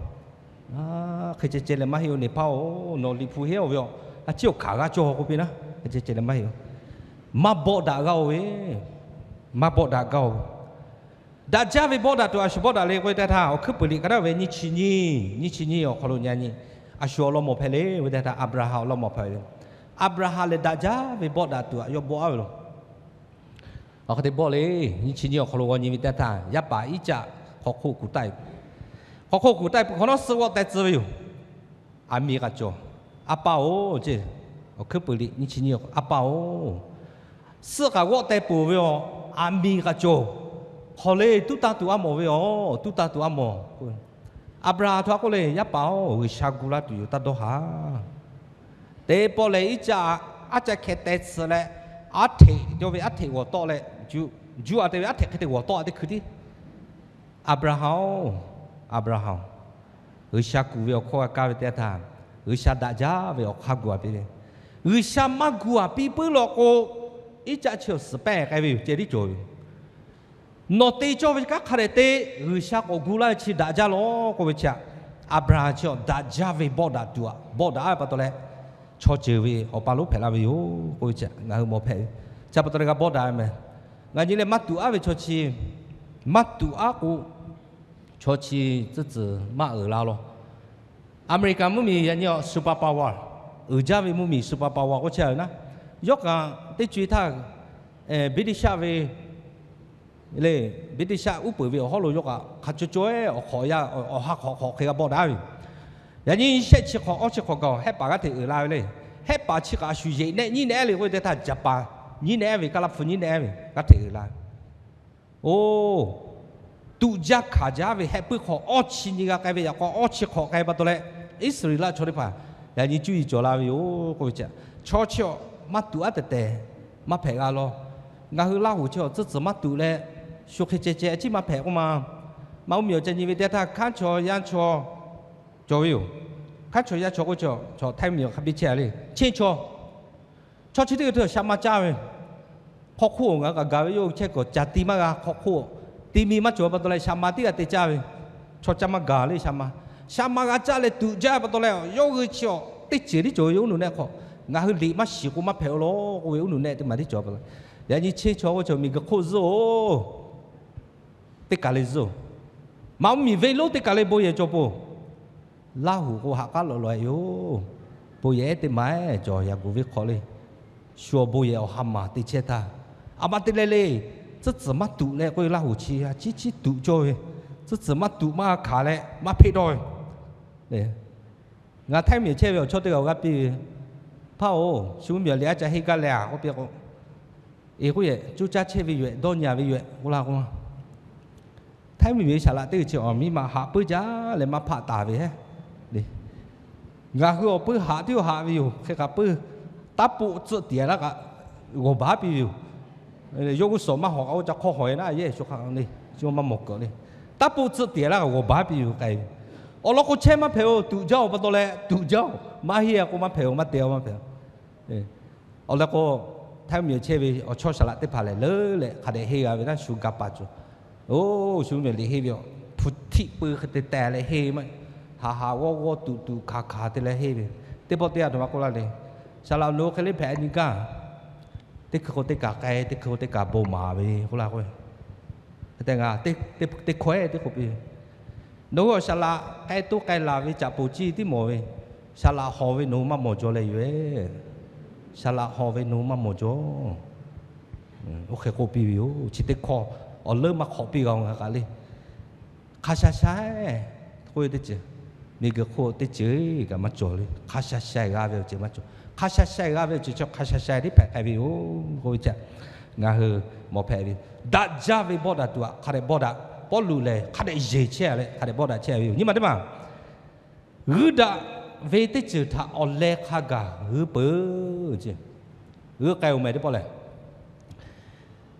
Aˉ, hk'e ceh ceh leh maˇ heˆ-oˬ nehˬ hpaˇ-oˬ, nawˬ Liꞈ hpu henˇ-oˬ ve aꞈ, a ciˉ awˬ hkanˍ g'a cawˇ k'oˆ piˇ naˉ, hk'e ceh ceh leh maˇ heˆ-oˬ. Maˇ bawˆ daꞈ g'a-oˬ ve, maˇ bawˆ daꞈ gaˇ-oˬ. Daꞈ jaˇ ve bawˆ daꞈ tuˬ aꞈ shu bawˆ daꞈ le k'oˆ ve teˇ htaˇ, Awˬ hkuiˉ puiˍ liꞈ ka daˇ ve nyiˇ chi nyiˇ, nyiˇ chi nyiˇ awˬ hk'aw lo nyi nyi, a shu awˬ lawn mawˬ hpehꞈ le k'oˆ ve teˇ htaˇ, Aˍbraˍhanˍ awˬ lawn mawˬ hpehꞈ ve. Aˍbraˍhanˍ lehˬ daꞈ jaˇ ve bawˆ daꞈ tuˬ aꞈ yawˇ bawˆ-a ve yoˬ. Awˬ hk'e te bawˆ le, nyiˇ chi nyiˇ awˬ hk'aw lo g'aw nyi ve teˇ htaˇ, yaˇ paˍ Iˉcaˆ hk'aw hk'oˆ kuˬ taˆ-e. Hk'aw hk'oˆ kuˬ taˆ-e peuˬ hk'awꞈ nawˉ suhˆ g'awˆ teh tcuh ve yoˬ. Aˬ miˍ kaꞈ cawˬ. A pa-oˬ ceˇ, Awˬ hkuiˉ puiˍ liꞈ nyiˇ chi nyiˇ, A pa-oˬ, suhˆ kaꞈ g'awˆ teh peuˬ ve aˬ, aˬ miˍ kaꞈ cawˬ. Hk'aw le tuˉ taˇ tuˬ aˉ mawˬ ve aˬ, tuˉ taˇ tuˬ aˉ mawˬ. Aˍbraˍhanˍ htaꞈ k'oˆ le, Yaˇ paˍ-oˬ, G'uiˬsha gu laˇ tuˬ yoˬ, taˇ dawˇ haˍ. Teˇ pawˆ lehˬ, Iˉcaˆ aˉ caˆ hkeh teh tsuhꞈ leh, aˉ hteꞈ cawˇ ve aˉ hteꞈ g'awˬ tawˆ leh, juˇ, juˇ-a te ve aˉ hteꞈ hk'e te g'awˬ tawˆ-a teˇ hkui tiˉ. Aˍbraˍhanˍ-oˬ, Aˍbraˍhanˍ, G'uiˬsha kuˬ ve awˬ hkawˇ g'a kaˇ ve teˇ yanˇ htaˇ, G'uiˬsha daꞈ jaˇ ve awˬ hk'aˇ gu-a piˇ ve. G'uiˬsha maˇ gu-a piˇ puiˉ law k'o, Iˉcaˆ chi awˬ suhˍ pehˇ k'ai ve yoˬ, ceh tiˉ cawˬ ve. Nawˬ te cawˇ ve kanˉ hk'a dehꞈ te, G'uiˬsha k'awꞈ gu laˇ ve chi daꞈ jaˇ lawˬ k'oˆ ve chi aꞈ, Aˍbraˍhanˍ chi daꞈ jaˇ ve bawˆ daꞈ tuˬ aꞈ, bawˆ daꞈ-a ve pa taw leh, chaw ceuˬ ve awˬ pa lonˉ hpehꞈ la ve yoˬ k'oˆ ve chi ngaˬ hui mawˬ hpehꞈ ve. Chi pa taw leh g'a bawˆ daꞈ ve meh. Ngaˬ nyi leh maˇ tuꞈ-a ve chaw chi, maˇ tuꞈ-a k'o, chaw chi tcuhˉ tcuhˍ maˇ uiˍ la lawˬ. Aˍmeˍriˍkaˍ mvuhˇmiˬ yaꞈ nyi awˬ superpower, uiˍ jaˇ ve mvuhˇmiˬ superpower k'oˆ chehˇ-a ve naˉ, yawˇ kaꞈ teˇ co-e htaˇ, British ve le, British uˉ peunˍ ve awˬ hawˉ lo yawˇ kaꞈ hk'a cawˇ cawˇ-eˬ awˬ hk'awꞈ yaˇ awˬ ha hk'awꞈ hk'awꞈ hk'e g'a bawˆ daꞈ ve. Yaꞈ nyi shehˆ chi hk'awꞈ awˇ chi hk'awꞈ gaˬ-oˬ, Hehˆ paˍ g'aˇ hteꞈ uiˍ la ve le. Hehˆ paˍ chi kaꞈ a shu yeꞈ nehˆ nyiˉ nehˆ le k'oˆ ve teˇ htaˇ, Jaˍpaˍ nyiˉ nehˆ ve, Kaˇlaˇhpu nyiˉ nehˆ ve g'aˇ hteꞈ uiˍ la ve. Oˇ, tuꞈ jaˇ hkanˍ jaˇ ve hehˆ puiˉ hk'awꞈ awˇ chi nyi g'a k'ai ve yaꞈ k'aw awˇ chi hk'awꞈ k'ai pa taw leh, Iˉsaˍreˍlaˆ chaw teˇ hpaˍ yaꞈ nyi cuˇ yiˍ cawˬ la ve yoˬ k'oˆ ve chi, chaw chi awˬ maˇ tuꞈ-a tehˬ tehˬ maˇ hpehꞈ g'a lawˬ. Ngaˬ hui Laˇhuˍ chi awˬ tcuhˉ tcuhˍ maˇ tuꞈ leh, shu hk'e ceh ceh a ciˉ maˇ hpehꞈ k'oˆ ma. Maˇ uˉ miˬ awˬ ca nyi ve teˇ htaˇ, hkanˉ chaw yaˇ chaw cawˬ ve yoˬ. Hkanˉ chaw yaˇ chaw k'oˆ chaw, chaw htaiˇ miˬ awˬ hk'a biˇ chehˇ le, cheˇ chaw. Chaw chi teˇ g'aˇ htawˇ shaꞈ ma caˇ ve, hk'aw hk'oˆ ngaˬ hui kaꞈ gaˬ ve yawˇ hui chehˇ kuiˬ caˬ ti maˇ g'a, hk'aw hk'oˆ ti mi maˇ cawˬ pa taw leh shaꞈ ma teˇ g'aˇ te caˇ ve, chaw caˇ maˇ gaˬ le shaꞈ ma. Shaꞈ ma g'a caˇ leh tuꞈ jaˇ pa taw leh, yawˇ hui chi awˬ teˇ ceuˬ tiˉ cawˬ ve yoˬ. Uˉ nuˬ nehˆ hk'aw ngaˬ hui liꞈ maˇ shiˍ k'o maˇ hpehꞈ-o lawˬ k'oˆ ve uˉ nuˬ nehˆ teˇ maˬ tiˉ cawˬ pa taw, yaꞈ nyi cheˇ chaw k'oˆ chaw miˬguiˬ hk'oˆ zuhˆ-oˬ, teˇ kaˬ le zuhˆ-oˬ. Maˇ uˉ miˬ venˇ lonˉ teˇ kaˬ le bon yehˬ cawˬ pon, Laˇhuˍ k'o haꞈ k'aˉ lawꞈ lawꞈ-e yoˬ. Bon yehˬ-ehˉ teˇ maˬ-ehˉ cawˬ yaꞈ gu venˇ hk'aw le. Shu awˬ bon yehˬ awˬ ha maˬ te chehˇ htaˇ, a ma te leh le, tcuhˉ tcuhˍ maˇ tuꞈ leh k'oˆ ve Laˇhuˍ chi a ciˉ ciˉ tuꞈ cawˇ ve, tcuhˉ tcuhˍ maˇ tuꞈ maˇ hkanˍ leh maˇ hpeˆ dawˇ ve Ngaˬ htaiˇ miˬ chehˇ ve awˬ chawˇ teˇ g'aˇ awˬ g'aˇ piˇ ve, Hpaˇ-oˬ, shu mvuhˇ miˬ leh a ca henˇ gaˇ leh-a k'oˆ piˇ k'o, eˬ k'oˆ yehˬ, cuˇ caˇ chehˇ ve yoˬ-ehꞈ, dawˇ nyi-a ve yoˬ-ehꞈ k'oˆ laˇ k'o, htaiˇ miˬ ve saˍ laꞈ teˇ g'uiˬ chi awˬ miˇ ma haꞈ puiˉ jaˇ leh maˇ hpaˆ taˍ ve heˉ le. Ngaˬ hui awˬ puiˉ haꞈ tiˉ haꞈ ve yoˬ. Hk'e k'aꞈ puiˉ, taˇ poˆ tcuhˆ tiˍ laˇ kaꞈ g'awˬ baˉ piˇ ve yoˬ. Yawˇ g'uˇ suhˍ maˇ hawˍ k'aꞈ oˇ ca hk'awˇ hawˍ-e naˉ yehˬ shu hk'a le, shu maˇ mawˬ kuiˬ le. Taˇ poˆ tcuhˆ tiˍ laˇ kaꞈ g'awˬ baˉ piˇ ve yoˬ k'ai ve. Awˬ lawn k'o chehˇ maˇ hpehꞈ-oˬ, tuꞈ jaˇ-oˬ pa taw leh tuꞈ jaˇ-oˬ, maˇ henˇ-a k'o maˇ hpehꞈ-oˬ, maˇ te-a maˇ hpehꞈ-oˬ. Awˬ lawn k'o, htaiˇ miˬ chehˇ ve awˬ chawˇ saˍ laꞈ teˇ hpaˍ lehˬ leuˉ leh hk'a dehꞈ henˇ g'a ve naˉ shu ga paˍ cawˬ. Oˬ, shu mvuhˇ miˬ liꞈ henˇ ve awˬ hpu htiˆ pui hk'e te teh leh henˇ ve maˇ, haˍ haˍ g'awˇ g'awˇ tuꞈ tuꞈ hkanˍ hkanˍ te leh henˇ ve. Teˇ pawˆ teˇ yanˇ htoꞈ ma k'oˆ laˇ le, saˍ laꞈ nawˬ hui hk'e le hpehꞈ nyi gaˇ, teˇ hkui k'o teˇ kaˬ k'ai, teˇ hkui k'o teˇ kaˬ bon maˍ ve k'oˆ laˇ k'o, te ngaˬ teˇ hkawehˉ teˇ k'oˆ piˇ ve, nawˬ hui awˬ saˍ laꞈ k'ai to k'ai laˬ ve caꞈ poˬ ciˇ tiˉ mawˬ ve, saˍ laꞈ hawˬ ve nawˬ hui maˇ mawˬ jaw leh yoˬ-ehˍ. Saˍ laꞈ hawˬ ve nawˬ hui maˇ mawˬ jaw. Oˇ hk'e k'oˆ piˇ ve yoˬ. Chi teˇ hkawˇ awˬ leuˉ maˇ hk'awꞈ piˇ g'a-oˬ ngaˬ kaꞈ le. Hk'a sha sha-e k'oˆ ve teˇ ceuˬ, miˬguiˬ hk'oˆ teˇ ceuˬ kaꞈ maˇ cawˬ le. Hk'a sha sha-e g'a ve awˬ ceuˬ maˇ cawˬ. Hk'a sha sha-e g'a ve awˬ ceuˬ chi hk'a sha sha-e tiˉ hpehꞈ k'ai ve yoˬ k'oˆ ve chi ngaˬ hui mawˬ hpehꞈ ve. Daꞈ jaˇ ve bawˆ daꞈ tuˬ aꞈ hk'a dehꞈ bawˆ daꞈ, Pawˇluꞈ lehˬ hk'a dehꞈ yeˬ chehˇ-a leh hk'a dehꞈ bawˆ daꞈ chehˇ ve yoˬ. Nyi ma teˇ maˬ g'uiˇ daꞈ ve teˇ ceuˬ htaꞈ awˬ leh hk'a gaˬ g'uiˇ peuˬ ce. G'uiˇ k'ai-oˬ mehˍ teˇ pawˆ lehˬ,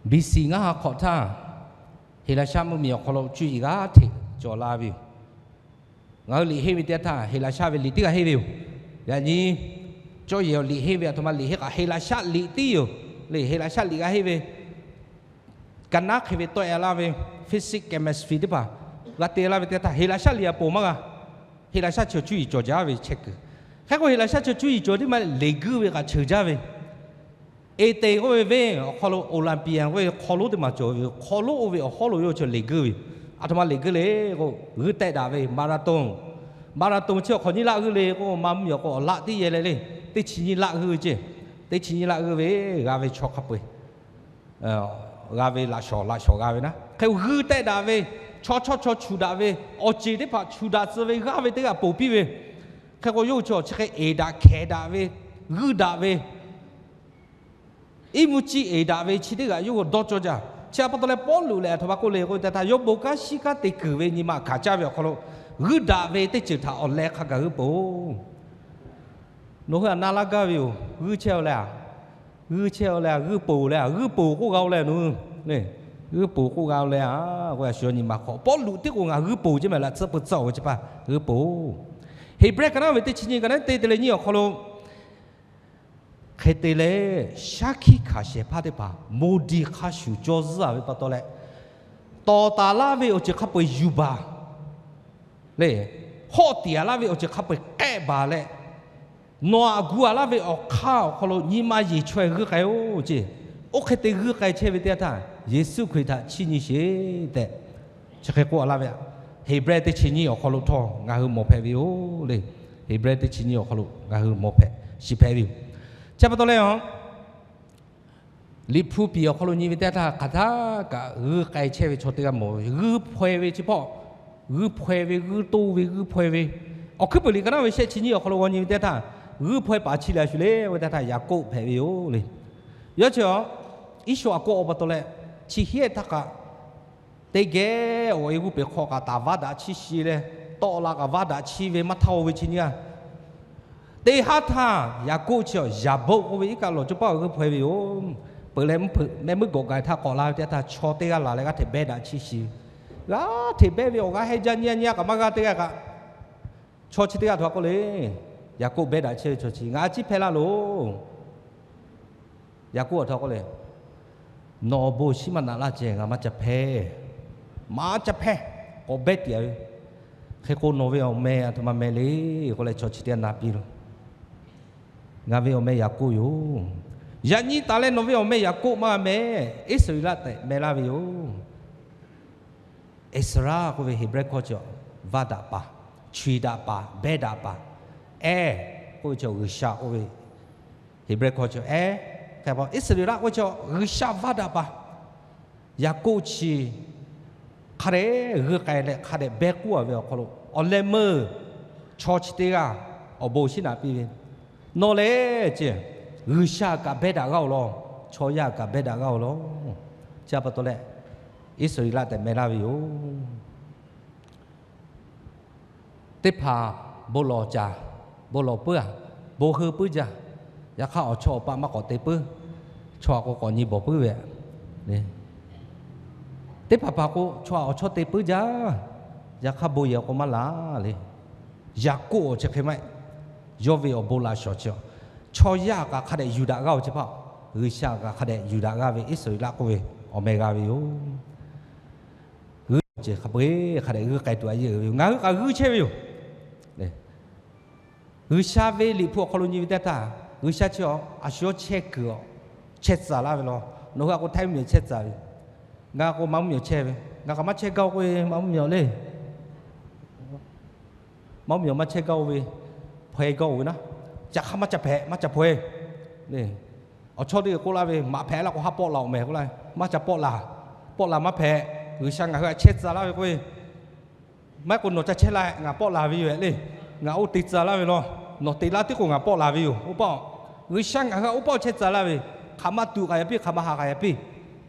B C ngaˇ ha hk'awꞈ htaˇ, Heˍlaˍsaˆ mvuhˇ miˬ awˬ hk'aw lo cuˇ yiˍ g'aˇ hteꞈ cawˬ la ve yoˬ. Ngaˬ hui liꞈ henˇ ve teˇ yanˇ htaˇ Heˍlaˍsaˆ ve liꞈ teˇ g'aˇ henˇ ve yoˬ. Yaꞈ nyi cawˇ yehˬ awˬ liꞈ henˇ ve aˬ htoꞈ ma liꞈ henˇ kaꞈ Heˍlaˍsaˆ liꞈ tiˉ yoˬ. Le Heˍlaˍsaˆ liꞈ g'a henˇ ve, ka naˉ hk'e ve tawˆ-e laˇ ve, physics, chemistry teˇ hpaˍ g'a te laˇ ve teˇ yanˇ htaˇ Heˍlaˍsaˆ liꞈ aꞈ ponˬ maˇ g'a. Heˍlaˍsaˆ chi awˬ cuˇ yiˍ cawˬ jaˇ ve chehˇ kuiˬ. Hk'e k'o Heˍlaˍsaˆ chi awˬ cuˇ yiˍ cawˬ teˇ maˇ leˬ guiˇ ve kaꞈ cheuˬ jaˇ ve. Athens k'oˆ ve venˇ awˬ hk'aw lo Olympian k'oˆ ve hk'aw lonˉ teˇ maˬ cawˬ ve yoˬ. Hk'aw lonˉ oˇ ve awˬ hawˉ lo yawˇ chi leˬ guiˇ ve. Aˬ htoꞈ ma leˬ guiˇ le k'o, g'uiˇ tehˆ daꞈ ve marathon. Marathon chi awˬ hk'awꞈ nyiˇ laˆ g'uiˇ le k'o, ma mvuhˇ miˬ awˬ k'o awˬ laˆ teˇ yehˬ leh le, teˇ chi nyiˇ laˆ g'uiˇ ve ce. Teˇ chi nyiˇ laˆ g'uiˇ ve g'a ve chaw hk'a peu-eˬ g'a ve laꞈ shawˍ laꞈ shawˍ g'a ve naˉ. Hk'e g'uiˇ tehˆ daꞈ ve, chaw chawˇ chaw chuˬ daꞈ ve, awˬ ceˬ teˇ hpaˍ chuˬ daꞈ tcuh ve g'aˇ ve teˇ g'aˇ ponˬ piˇ ve. Hk'e k'o yawˇ hui chi awˬ chi hk'e eˍ daꞈ hkehˍ daꞈ ve, g'uiˇ daꞈ ve, iˉ mvuhˇ ciˇ eˍ daꞈ ve chi teˇ g'aˇ yawˇ hui dawˇ cawˇ jaˇ. Chi pa taw leh Pawˇluꞈ lehˬ aˬ htoꞈ ma k'oˆ le k'o, te htaˇ yawˇ bon kanˉ shiˉ kanˉ te kuiˬ ve nyi ma hkanˍ caˇ ve awˬ hk'aw lo g'uiˇ daꞈ ve teˇ ceuˬ htaꞈ awˬ leh hk'a gaˬ g'uiˇ peuˬ-oˬ. Nawˬ hui aꞈ na laˇ gaˇ ve yoˬ. G'uiˇ chehˇ-aw leh a, g'uiˇ chehˇ-aw leh a, g'uiˇ ponˬ leh a, g'uiˇ ponˬ k'oˆ g'a-o leh nawˬ hui, g'uiˇ ponˬ k'oˆ g'a-o leh a, k'o a shu nyi ma hk'awꞈ Pawˇluꞈ tiˉ k'o ngaˬ g'uiˇ ponˬ ce mehˍ laꞈ tsuhˇ peu tcuhˇ-oˬ ve chi pa g'uiˇ ponˬ. Heˍbrehˇ ka naˉ ve teˇ chi nyi ka naˉ te te leh nyiˇ awˬ hk'aw lo hk'e te leh, shaˉ hkiˆ hkanˍ shehˍ hpaˇ teˇ hpaˍ moˍ diˍ hk'a shuˍ caw zuhˇ-a ve pa taw leh, tawˍ taˍ laˇ ve awˬ ceuˬ hk'a peu-eˬ yuˬ baˬ le, hawˆ tiˍ-a laˇ ve awˬ ceuˬ hk'a peu-eˬ k'ehˆ baˬ leh, nawˬ aꞈ gu-a laˇ ve awˬ hk'aˇ awˬ hk'aw lo nyi ma yeˬ chaweh g'uiˇ k'ai-oˬ ce. Oˇ hk'e te g'uiˇ k'ai chehˇ ve teˇ yanˇ htaˇ, Yeˍsuˆ Hkriꞈ htaꞈ chiˇ nyi sheˍ tehꞈ, chi hk'e k'oˆ-a laˇ ve, Heˍbrehˇ teˇ chi nyiˇ awˬ hk'aw lo htawˇ ngaˬ hui mawˬ hpehꞈ ve yoˬ le. Heˍbrehˇ teˇ chi nyiˇ awˬ hk'aw lo ngaˬ hui mawˬ hpehꞈ shiˍ hpehꞈ ve yoˬ. Chi pa taw leh a, Liꞈ hpu piˍ awˬ hk'aw lo nyi ve teˇ yanˇ htaˇ hk'aˬ htaˇ kaꞈ g'uiˇ k'ai chehˇ ve chaw teˇ g'aˇ mawˬ ve, g'uiˇ hpaw-e ve chi hpawˇ, g'uiˇ hpaw-e ve, g'uiˇ toˇ ve, g'uiˇ hpaw-e ve, Awˬ hkuiˉ puiˍ liꞈ ka naˉ ve shehˆ chi nyiˇ awˬ hk'aw lo g'aw nyi ve teˇ yanˇ htaˇ, g'uiˇ hpaw-e paˍ chi lehˬ a shu le k'oˆ ve teˇ yanˇ htaˇ Yaˍkoˆ hpehꞈ ve yoˬ le. Yawˇ chi a, Iˉsawˇ aꞈ kawˆ-a pa taw leh, chi hiˉ htaˇ kaꞈ teˇ geh awˬ e g'uˇ peˬ hk'aw kaꞈ taˍ vaˇ daꞈ chiˇ shi leh, tawˆ la kaꞈ vaˇ daꞈ chiˇ ve maˇ htaˇ-o ve chi nyiˇ a. Teˇ haˉ htaˇ Yaˍkoˆ chi a Yaˍboˆ k'oˆ ve iˉ kaˆ lawˬ cawˇ paˆ awˬ g'uiˇ hpaw-e ve yoˬ. Peuˬ leh mvuhˇ hpeuꞈ mehˆ muiˉ gawꞈ gaˬ htaˇ k'awꞈ la ve teˇ htaˇ, chaw teˇ g'aˇ laˬ leh g'aˇ hteꞈ behˇ daꞈ chiˇ shi, g'aˇ hteꞈ behˇ ve awˬ g'aˇ hehnˇ jaˇ nyiˇ a nyiˇ a kaꞈ maˇ g'aˇ teˇ g'aˇ kaꞈ, chaw chi teˇ g'aˇ htawˇ k'oˆ le, Yaˍkoˆ behˇ daꞈ chehˇ ve chaw chi, Ngaˬ a ciˉ hpehˇ laˇ loˬ. Yaˍkoˆ aꞈ htawˇ k'oˆ le, Nawˬ awˬ bon shiˉ maˇ naꞈ laˇ ceh, ngaˬ maˇ ca hpehˇ. Maˇ ca hpehˇ. K'awꞈ behˇ tiꞈ-a ve. Hk'e k'o nawˬ ve awˬ meh aˬ htoꞈ ma meh le k'oˆ leh chaw chi teˇ g'aˇ na piˇ lo, Ngaˬ ve awˬ meh Yaˍkoˆ yoˬ. Yaꞈ nyi taˍ leh nawˬ ve awˬ meh Yaˍkoˆ maˇ g'a meh, Iˉsaˍreˍlaˆ tehꞈ meh laˇ ve yoˬ. Ezra k'oˆ ve Heˍbrehˇ hkawˇ chi, vaˇ daꞈ paˍ, chi daꞈ paˍ, behˇ daꞈ paˍ. Ehˉ k'oˆ ve chi G'uiˬsha k'oˆ ve Heˍbrehˇ hkawˇ chi ehˉ. Hk'e pa Iˉsaˍreˍlaˆ k'oˆ ve chi G'uiˬsha vaˇ daꞈ paˍ. Yaˍkoˆ chi hk'a dehꞈ g'uiˇ k'ai leh hk'a dehꞈ behˇ k'oˆ-a ve awˬ hk'aw lo awˬ leh meuˇ chaw chi teˇ g'aˇ awˬ bon shiˉ naꞈ piˇ ve, nawˬ lehˬ ce, G'uiˬsha kaꞈ behˇ daꞈ g'aˇ-oˬ law, chaw yaˇ kaꞈ behˇ daꞈ g'aˇ-oˬ law. Chi pa taw leh, Iˉsaˍreˍlaˆ tehꞈ meh laˇ ve yoˬ. Teˇ hpaˍ bon lawˬ caˍ, bon lawˬ puiˉ-a, bon heuˆ puiˉ jaˇ. Yaꞈ hk'aˇ, awˬ chawˇ awˬ paˆ maˇ k'awꞈ te puiˉ. Chaw aꞈ k'o k'awꞈ nyi bawˬ puiˉ ve. Teˇ hpaˍ hpaˍ k'o, chaw aꞈ awˬ chawˇ te puiˉ jaˇ. Yaꞈ hk'aˇ, bon yehˬ k'o maˇ laˬ le. Yaˍkoˆ awˬ chi hk'e maˇ heˆ. Yawˇ ve awˬ bon laꞈ shawˍ chi, chaw yaˇ kaꞈ hk'a dehꞈ yuˬ daꞈ g'aˇ-oˬ chi hpaˇ, G'uiˬsha kaꞈ hk'a dehꞈ yuˬ daꞈ g'aˇ ve Iˉsaˍreˍlaˆ k'oˆ ve awˬ meh g'a ve yoˬ. G'uiˬsha chi hk'a peu-eˬ hk'a dehꞈ g'uiˇ k'ai tuˬ a yehˬ uiˍ ve yoˬ. Ngaˬ hui kaꞈ g'uiˇ chehˇ ve yoˬ. G'uiˬsha ve liꞈ hpu awˬ hk'aw lo nyi ve teˇ htaˇ, G'uiˬsha chi a shu yawˇ chehˇ kuiˬ a, chehˇ tcuh laˇ ve law. Nawˬ hui a k'o Htaiˇ mvuhˇmiˬ chehˇ tcuh ve, ngaˬ k'o Manˇ mvuhˇmiˬ chehˇ ve, ngaˬ kaꞈ maˇ chehˇ gaˇ-oˬ k'oˆ ve, Manˇ mvuhˇmiˬ le. Manˇ mvuhˇmiˬ maˇ chehˇ gaˇ-oˬ ve, hpaw-e gaˇ-oˬ ve naˉ, ca hk'aˇ maˇ ca hpehꞈ, maˇ ca hpaw-e le. Awˬ chawˇ teˇ g'aˇ k'oˆ laˇ ve, maꞈ hpehꞈ laˇ k'o haˉ pawˆ la-oˬ mehˍ k'oˆ laˇ ve, maˇ ca pawˆ la. Pawˆ la maˇ hpehꞈ. G'uiˬsha ngaˬ hui htaꞈ chehˇ tcuh laˇ ve k'oˆ ve, maˇ heˆ k'o nawˬ ca chehˇ la, ngaˬ pawˆ la ve yoˬ le. Ngaˬ oˇ te tcuh laˇ ve law. Nawˬ te laˇ tiˉ k'o ngaˬ pawˆ la ve yoˬ. Oˇ paˆ, G'uiˬsha ngaˬ hui htaꞈ oˇ paˆ chehˇ tcuh laˇ ve, hk'aˬ ma tuꞈ k'ai a piˇ, hk'aˬ ma ha k'ai a piˇ.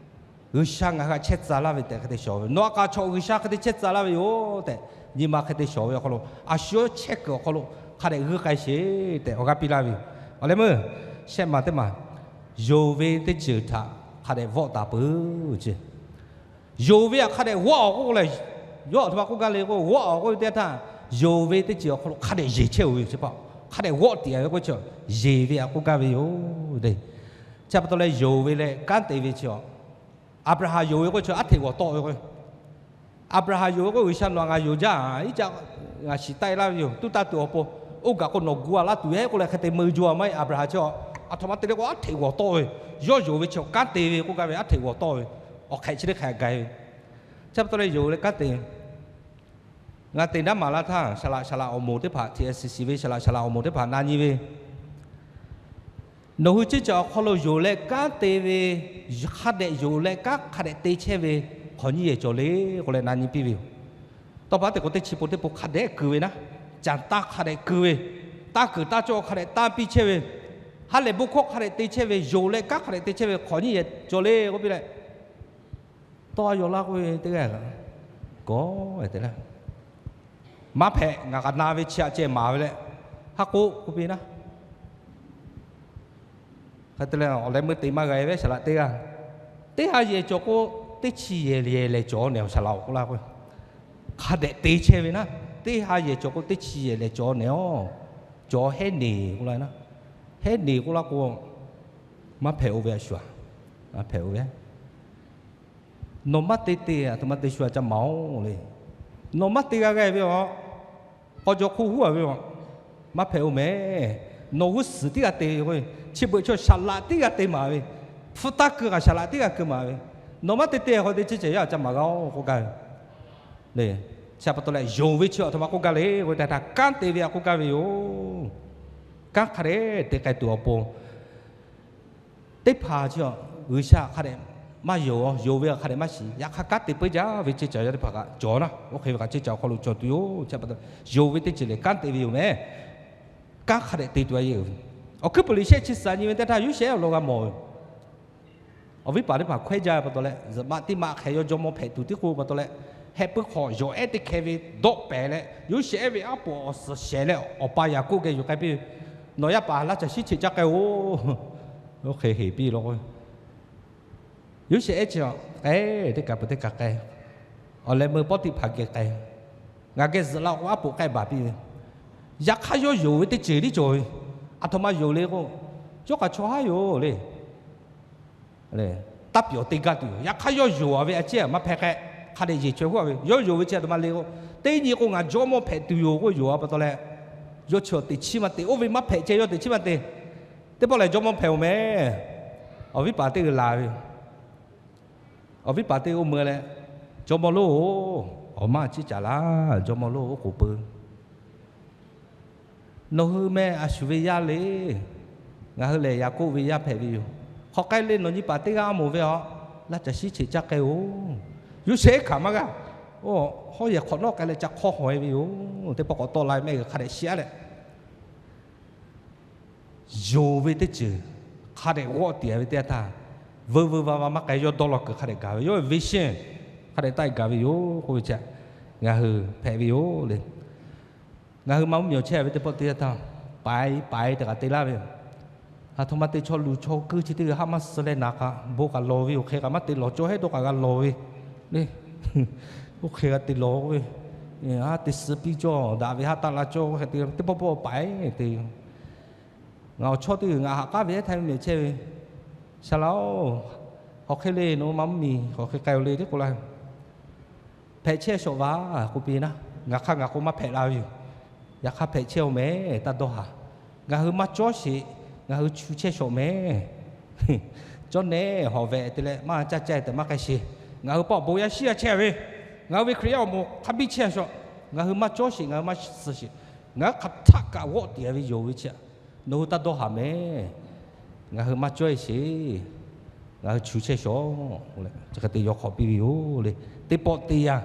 G'uiˬsha ngaˬ hui htaꞈ chehˇ tcuh laˇ ve tehꞈ hk'e te shawˍ ve, nawˬ a k'a chaw G'uiˬsha hk'e te chehˇ tcuh laˇ ve yoˬ tehꞈ, nyi ma hk'e te shawˍ ve awˬ hk'aw lo, a shu yawˇ chehˇ kuiˬ awˬ hk'aw lo hk'a dehꞈ g'uiˇ k'ai sheˍ tehꞈ awˬ g'aˇ piˇ laˇ ve yoˬ. Awˬ leh meuˇ shehˆ ma teˇ ma, yonˍ ve teˇ ceuˬ htaꞈ hk'a dehꞈ vawˆ taˍ peuˬ ce. Yonˍ ve htaꞈ hk'a dehꞈ vawˆ-oˬ k'oˆ leh, yawˇ aˬ htoꞈ ma k'oˆ gaˇ le k'o, vawˆ-oˬ k'oˆ ve teˇ htaˇ, yonˍ ve teˇ ceuˬ awˬ hk'aw lo hk'a dehꞈ yeˬ chehˇ-oˬ ve yoˬ. Chi hpaˇ hk'a dehꞈ vawˆ tiꞈ-a ve k'oˆ ve chi, yeˬ ve htaꞈ k'oˆ gaˇ ve yoˬ le. Chi pa taw leh yonˍ ve leh kanˉ te ve chi a, Aˍbraˍhanˍ yonˍ ve k'oˆ chi aˉ hteꞈ g'awˬ tawˆ ve k'o, Aˍbraˍhanˍ yonˍ ve k'o, G'uiˬsha nawˬ htaꞈ ngaˬ yonˍ jaˇ, iˉ caˆ ngaˬ shiˍ taˆ-e laˇ ve yoˬ. Tuˉ taˇ tuˬ awˬ pon, oˇ gaˬ k'o nawˬ gu-a laˇ tuˬ-e k'oˆ leh hk'e te meu jaw-a maˇ heˆ. Aˍbraˍhanˍ chi a, aˬ htoꞈ ma te le k'o aˉ hteꞈ g'awˬ tawˆ ve, yawˇ yonˍ ve chi kanˉ te ve k'oˆ gaˇ ve, aˉ hteꞈ g'awˬ tawˆ ve, awˬ hk'ehꞈ chi teˇ hk'ehꞈ gaˬ-e ve. Chi pa taw leh yonˍ leh kanˉ te, ngaˬ te naˉ maˍ laˇ htaˇ, saˍ laꞈ saˍ laꞈ awˬ moˍ teˇ hpaˍ, T S C ve saˍ laꞈ saˍ laꞈ awˬ moˍ teˇ hpaˍ na nyi ve, nawˬ hui ceˇ caˬ awˬ hk'aw lo yonˍ leh kanˉ te ve, hk'a dehꞈ yonˍ leh kanˉ hk'a dehꞈ te chehˇ ve hk'awꞈ nyiˇ yehˬ cawˬ le k'oˆ leh na nyi piˇ ve yoˬ. Tawˇ pa teˇ k'o teˇ chi pon teˇ pon hk'a dehꞈ keu ve naˉ, caˬ taˇ hk'a dehꞈ keu ve, taˇ kuiˬ taˇ cawˇ hk'a dehꞈ tanˇ piˇ chehˇ ve, ha lehˬ bon hkawˇ hk'a dehꞈ te chehˇ ve, yonˍ leh kanˉ hk'a dehꞈ te chehˇ ve hk'awꞈ nyiˇ yehˬ cawˬ le k'oˆ piˇ leh, tawˇ a yaw laˇ k'oˆ ve teˇ g'aˇ kawˬ te leh, maˇ hpehꞈ, ngaˬ kaꞈ na ve chi htaꞈ ceh maˍ ve leh, haˉ k'oˆ k'oˆ piˇ naˉ. Hk'e te leh awˬ leh meuˇ te maˇ g'a ve saˍ laꞈ teˇ g'aˇ, teˇ ha yehˬ cawˬ k'o, teˇ chi yehˬ lehˬ cawˬ nehˬ awˬ saˍ laꞈ-oˬ k'oˆ laˇ k'o, hk'a dehꞈ te chehˇ ve naˉ, teˇ ha yehˬ cawˬ k'o teˇ chi yehˬ lehˬ cawˬ nehˬ-oˬ, cawˬ heˉ neˬ k'oˆ laˇ naˉ, heˉ neˬ k'oˆ laˇ k'o, maˇ hpehꞈ-o ve a shu-a, maˇ hpehꞈ-o ve. Nawˬ maˇ te te, aˬ htoꞈ ma te shu-a ca maˍ-oˬ le. Nawˬ maˇ te g'a g'a ve a, k'aw jaw hk'oˆ huˉ-a ve a, maˇ hpehꞈ-o mehˍ. Nawˬ g'uˇ suhˍ teˇ g'aˇ te ve k'o, chi beuꞈ chaw saˍ laꞈ teˇ g'aˇ te maˍ ve, hpu taˇ keu kaꞈ saˍ laꞈ teˇ g'aˇ keu maˍ ve, nawˬ maˇ te te k'o te chi ceh yaˇ ca maˍ g'a-oˬ k'oˆ gaˇ ve le. Chi pa taw leh yonˍ ve chi aˬ htoꞈ ma k'oˆ gaˇ le k'o, htaꞈ kanˉ te ve htaꞈ k'oˆ gaˇ ve yoˬ. Kanˉ hk'a dehꞈ te k'ai tuˬ awˬ pon, teˇ hpaˍ chi a, G'uiˬsha hk'a dehꞈ maˇ yonˍ, yonˍ ve hk'a dehꞈ maˇ shiˍ. Yaꞈ hk'aˇ kanˉ te peuˬ jaˇ ve ceˇ caˬ yaˇ teˇ hpaˍ kaꞈ cawˬ naˉ, oˇ hk'e ve kaꞈ ceˇ caˬ awˬ hk'aw lo cawˬ tuˬ yoˬ. Chi pa taw, yonˍ ve teˇ ceuˬ lehˬ kanˉ te ve yoˬ mehˍ. Kanˉ hk'a dehꞈ te tuˬ a yehˬ uiˍ ve, awˬ hkuiˉ puiˍ liꞈ shehˆ chi suhˍ nyi ve teˇ htaˇ Yoˇsehꞈ awˬ lawn g'a mawˬ ve, awˬ viˉ paˍ teˇ hpaˍ hkawehˉ jaˇ ve pa taw leh, zuhꞈ ma tiˉ ma hk'e yawˇ jawˇmawˇ hpehꞈ tuˬ tiˉ k'oˆ pa taw leh, heh puiˉ hk'aw yawˬ ehˉ teˇ hkeh ve dawˆ pehˍ leh, Yoˇsehꞈ ve aˉ poꞈ awˬ suhˍ shehˍ leh awˬ pa Yaˍkoˆ geh yuˬ k'ai piˇ ve, Nawˬ yaˇ paˍ laˇ caˬ shiˉ cheꞈ caˇ k'ai-oˬ, oˇ hk'e heˍ piˇ law k'o, Yoˇsehꞈ ehˉ chi a, k'ai teˇ kaˬ peuˬ teˇ kaˬ k'ai, awˬ leh meuˇ Pawˇtiˆhpaˍ geh k'ai, ngaˬ geh zuhꞈ la k'o aˉ poꞈ k'ehˆ baˬ piˇ ve. Yaꞈ hk'aˇ yawˇ yonˍ ve teˇ ceuˬ tiˉ cawˬ ve, aˬ htoꞈ ma yonˍ le k'o, yawˇ kaꞈ chaw haˉ yoˬ le. Taˇ pyawˬ te gaˇ tuˬ yoˬ. Yaꞈ hk'aˇ yawˇ yonˍ-a ve a ciˉ maˇ hpehꞈ k'ai, hk'a dehꞈ yeˬ chaweh huˉ-a ve. Yawˇ yonˍ ve chi aˬ htoꞈ ma le k'o, teˇ nyi k'o ngaˬ jawˇmawˇ hpehꞈ tuˬ yoˬ k'oˆ yonˍ-a pa taw leh, yawˇ chi teꞈ chiˉ maˇ te, oˇ ve maˇ hpehꞈ ceh yawˇ teꞈ chiˉ maˇ te. Teˇ pawˆ lehˬ jawˇmawˇ hpehꞈ-oˬ mehˍ. Awˬ viˉ paˍ teˇ g'aˇ la ve, awˬ viˉ paˍ teˇ g'aˇ oˇ meuˇ leh, Jawˇmawˇ loˉ-oˬ, awˬ maˇ ciˉ caˍ laˇ. Jawˇmawˇ loˉ, oˉ k'oˍ pui, nawˬ hui meh a shu ve yaˇ le. Ngaˬ hui lehˬ Yaˍkoˆ ve yaˇ hpehꞈ ve yoˬ. Hk'aw k'ai le nawˬ nyi paˍ teˇ g'aˇ a moˍ ve a, laˇ caˬ shiˉ cheꞈ caˇ k'ai-oˬ. Yoˇsehꞈ ehˉ hkanˍ maˇ g'a. Oˇ, hawˉ yehˬ hk'awꞈ nawˉ k'ai leh ca hk'awˇ hawˬ-e ve yoˬ. Teˇ pawˆ k'awꞈ tawˆ la ve mehˆ g'uiˬ hk'a dehꞈ shiˍ-a leh, yonˍ ve teˇ ceuˬ hk'a dehꞈ g'awˆ tiˍ ve teˇ yanˇ htaˇ, veu veu va va maˇ k'ai, yawˇ dawˇ law kuiˬ hk'a dehꞈ gaˬ ve, yawˇ ve vision hk'a dehꞈ taˆ gaˬ ve yoˬ k'oˆ ve chi, ngaˬ hui hpehꞈ ve yoˬ le. Ngaˬ hui ma mvuhˇ miˬ awˬ chehˇ ve teˇ pawˆ teˇ yanˇ htaˇ, paiˍ paiˍ teˇ kaꞈ te laˇ ve yoˬ. Aˬ htoꞈ ma te chaw luˬ chaw kuiˇ chi teˇ g'aˇ haˆ maˇ suh leh naˍ kaꞈ bon kaꞈ lawˬ ve yoˬ. Hk'e kaꞈ maˇ te lawˬ, cawˇ hehˉ dawˇ kaꞈ g'a lawˬ ve le. Oˇ hk'e g'a te lawˬ ve, a te suh piˇ cawˇ daꞈ ve haˆ taˆ la cawˇ hk'e te teˇ pawˆ pawˆ paiˍ te Ngaˬ awˬ chawˇ teˇ g'uiˬ ngaˬ haꞈ k'aˉ ve ehˉ htaˇ mvuhˇ miˬ chehˇ ve, Saˍ laꞈ-oˬ, hk'aˬ hk'e le nawˬ ma mvuhˇ miˬ hk'aˬ hk'e k'ai-o le tehꞈ k'oˆ laˇ. Hpehꞈ chehˇ shawˍ vaˬ k'oˆ piˇ naˉ, ngaˬ hk'aˇ ngaˬ k'o maˇ hpehꞈ la ve yoˬ. Yaꞈ hk'aˇ hpehꞈ chehˇ-oˬ mehˍ taˇ dawˇ haˍ. Ngaˬ hui maˇ cawˇ sheˍ, ngaˬ hui chu chehˇ shawˍ mehˍ. Cawˇ nehˆ hawˍ vehꞈ te leh maˇ caˇ caˇ tehꞈ maˇ k'ai sheˍ. Ngaˬ hui paˆ awˬ bon yaˇ shiˉ yaˇ chehˇ ve, ngaˬ hui ve Hkriꞈ yaˇ awˬ moˍ hk'a biˇ chehˇ shawˍ. Ngaˬ hui maˇ cawˇ sheˍ, ngaˬ hui maˇ suh sheˍ. Ngaˬ hui hk'aˬ htaˆ kaꞈ g'awˆ tiˍ ve yonˍ ve chi, nawˬ hui taˇ dawˇ haˍ mehˍ. Ngaˬ hui maˇ cawˇ-e sheˍ. Ngaˬ hui chu chehˇ shawˍ. Chi hk'e te yaw hk'awꞈ piˇ ve yoˬ le. Teˇ pawˆ teˇ yanˇ,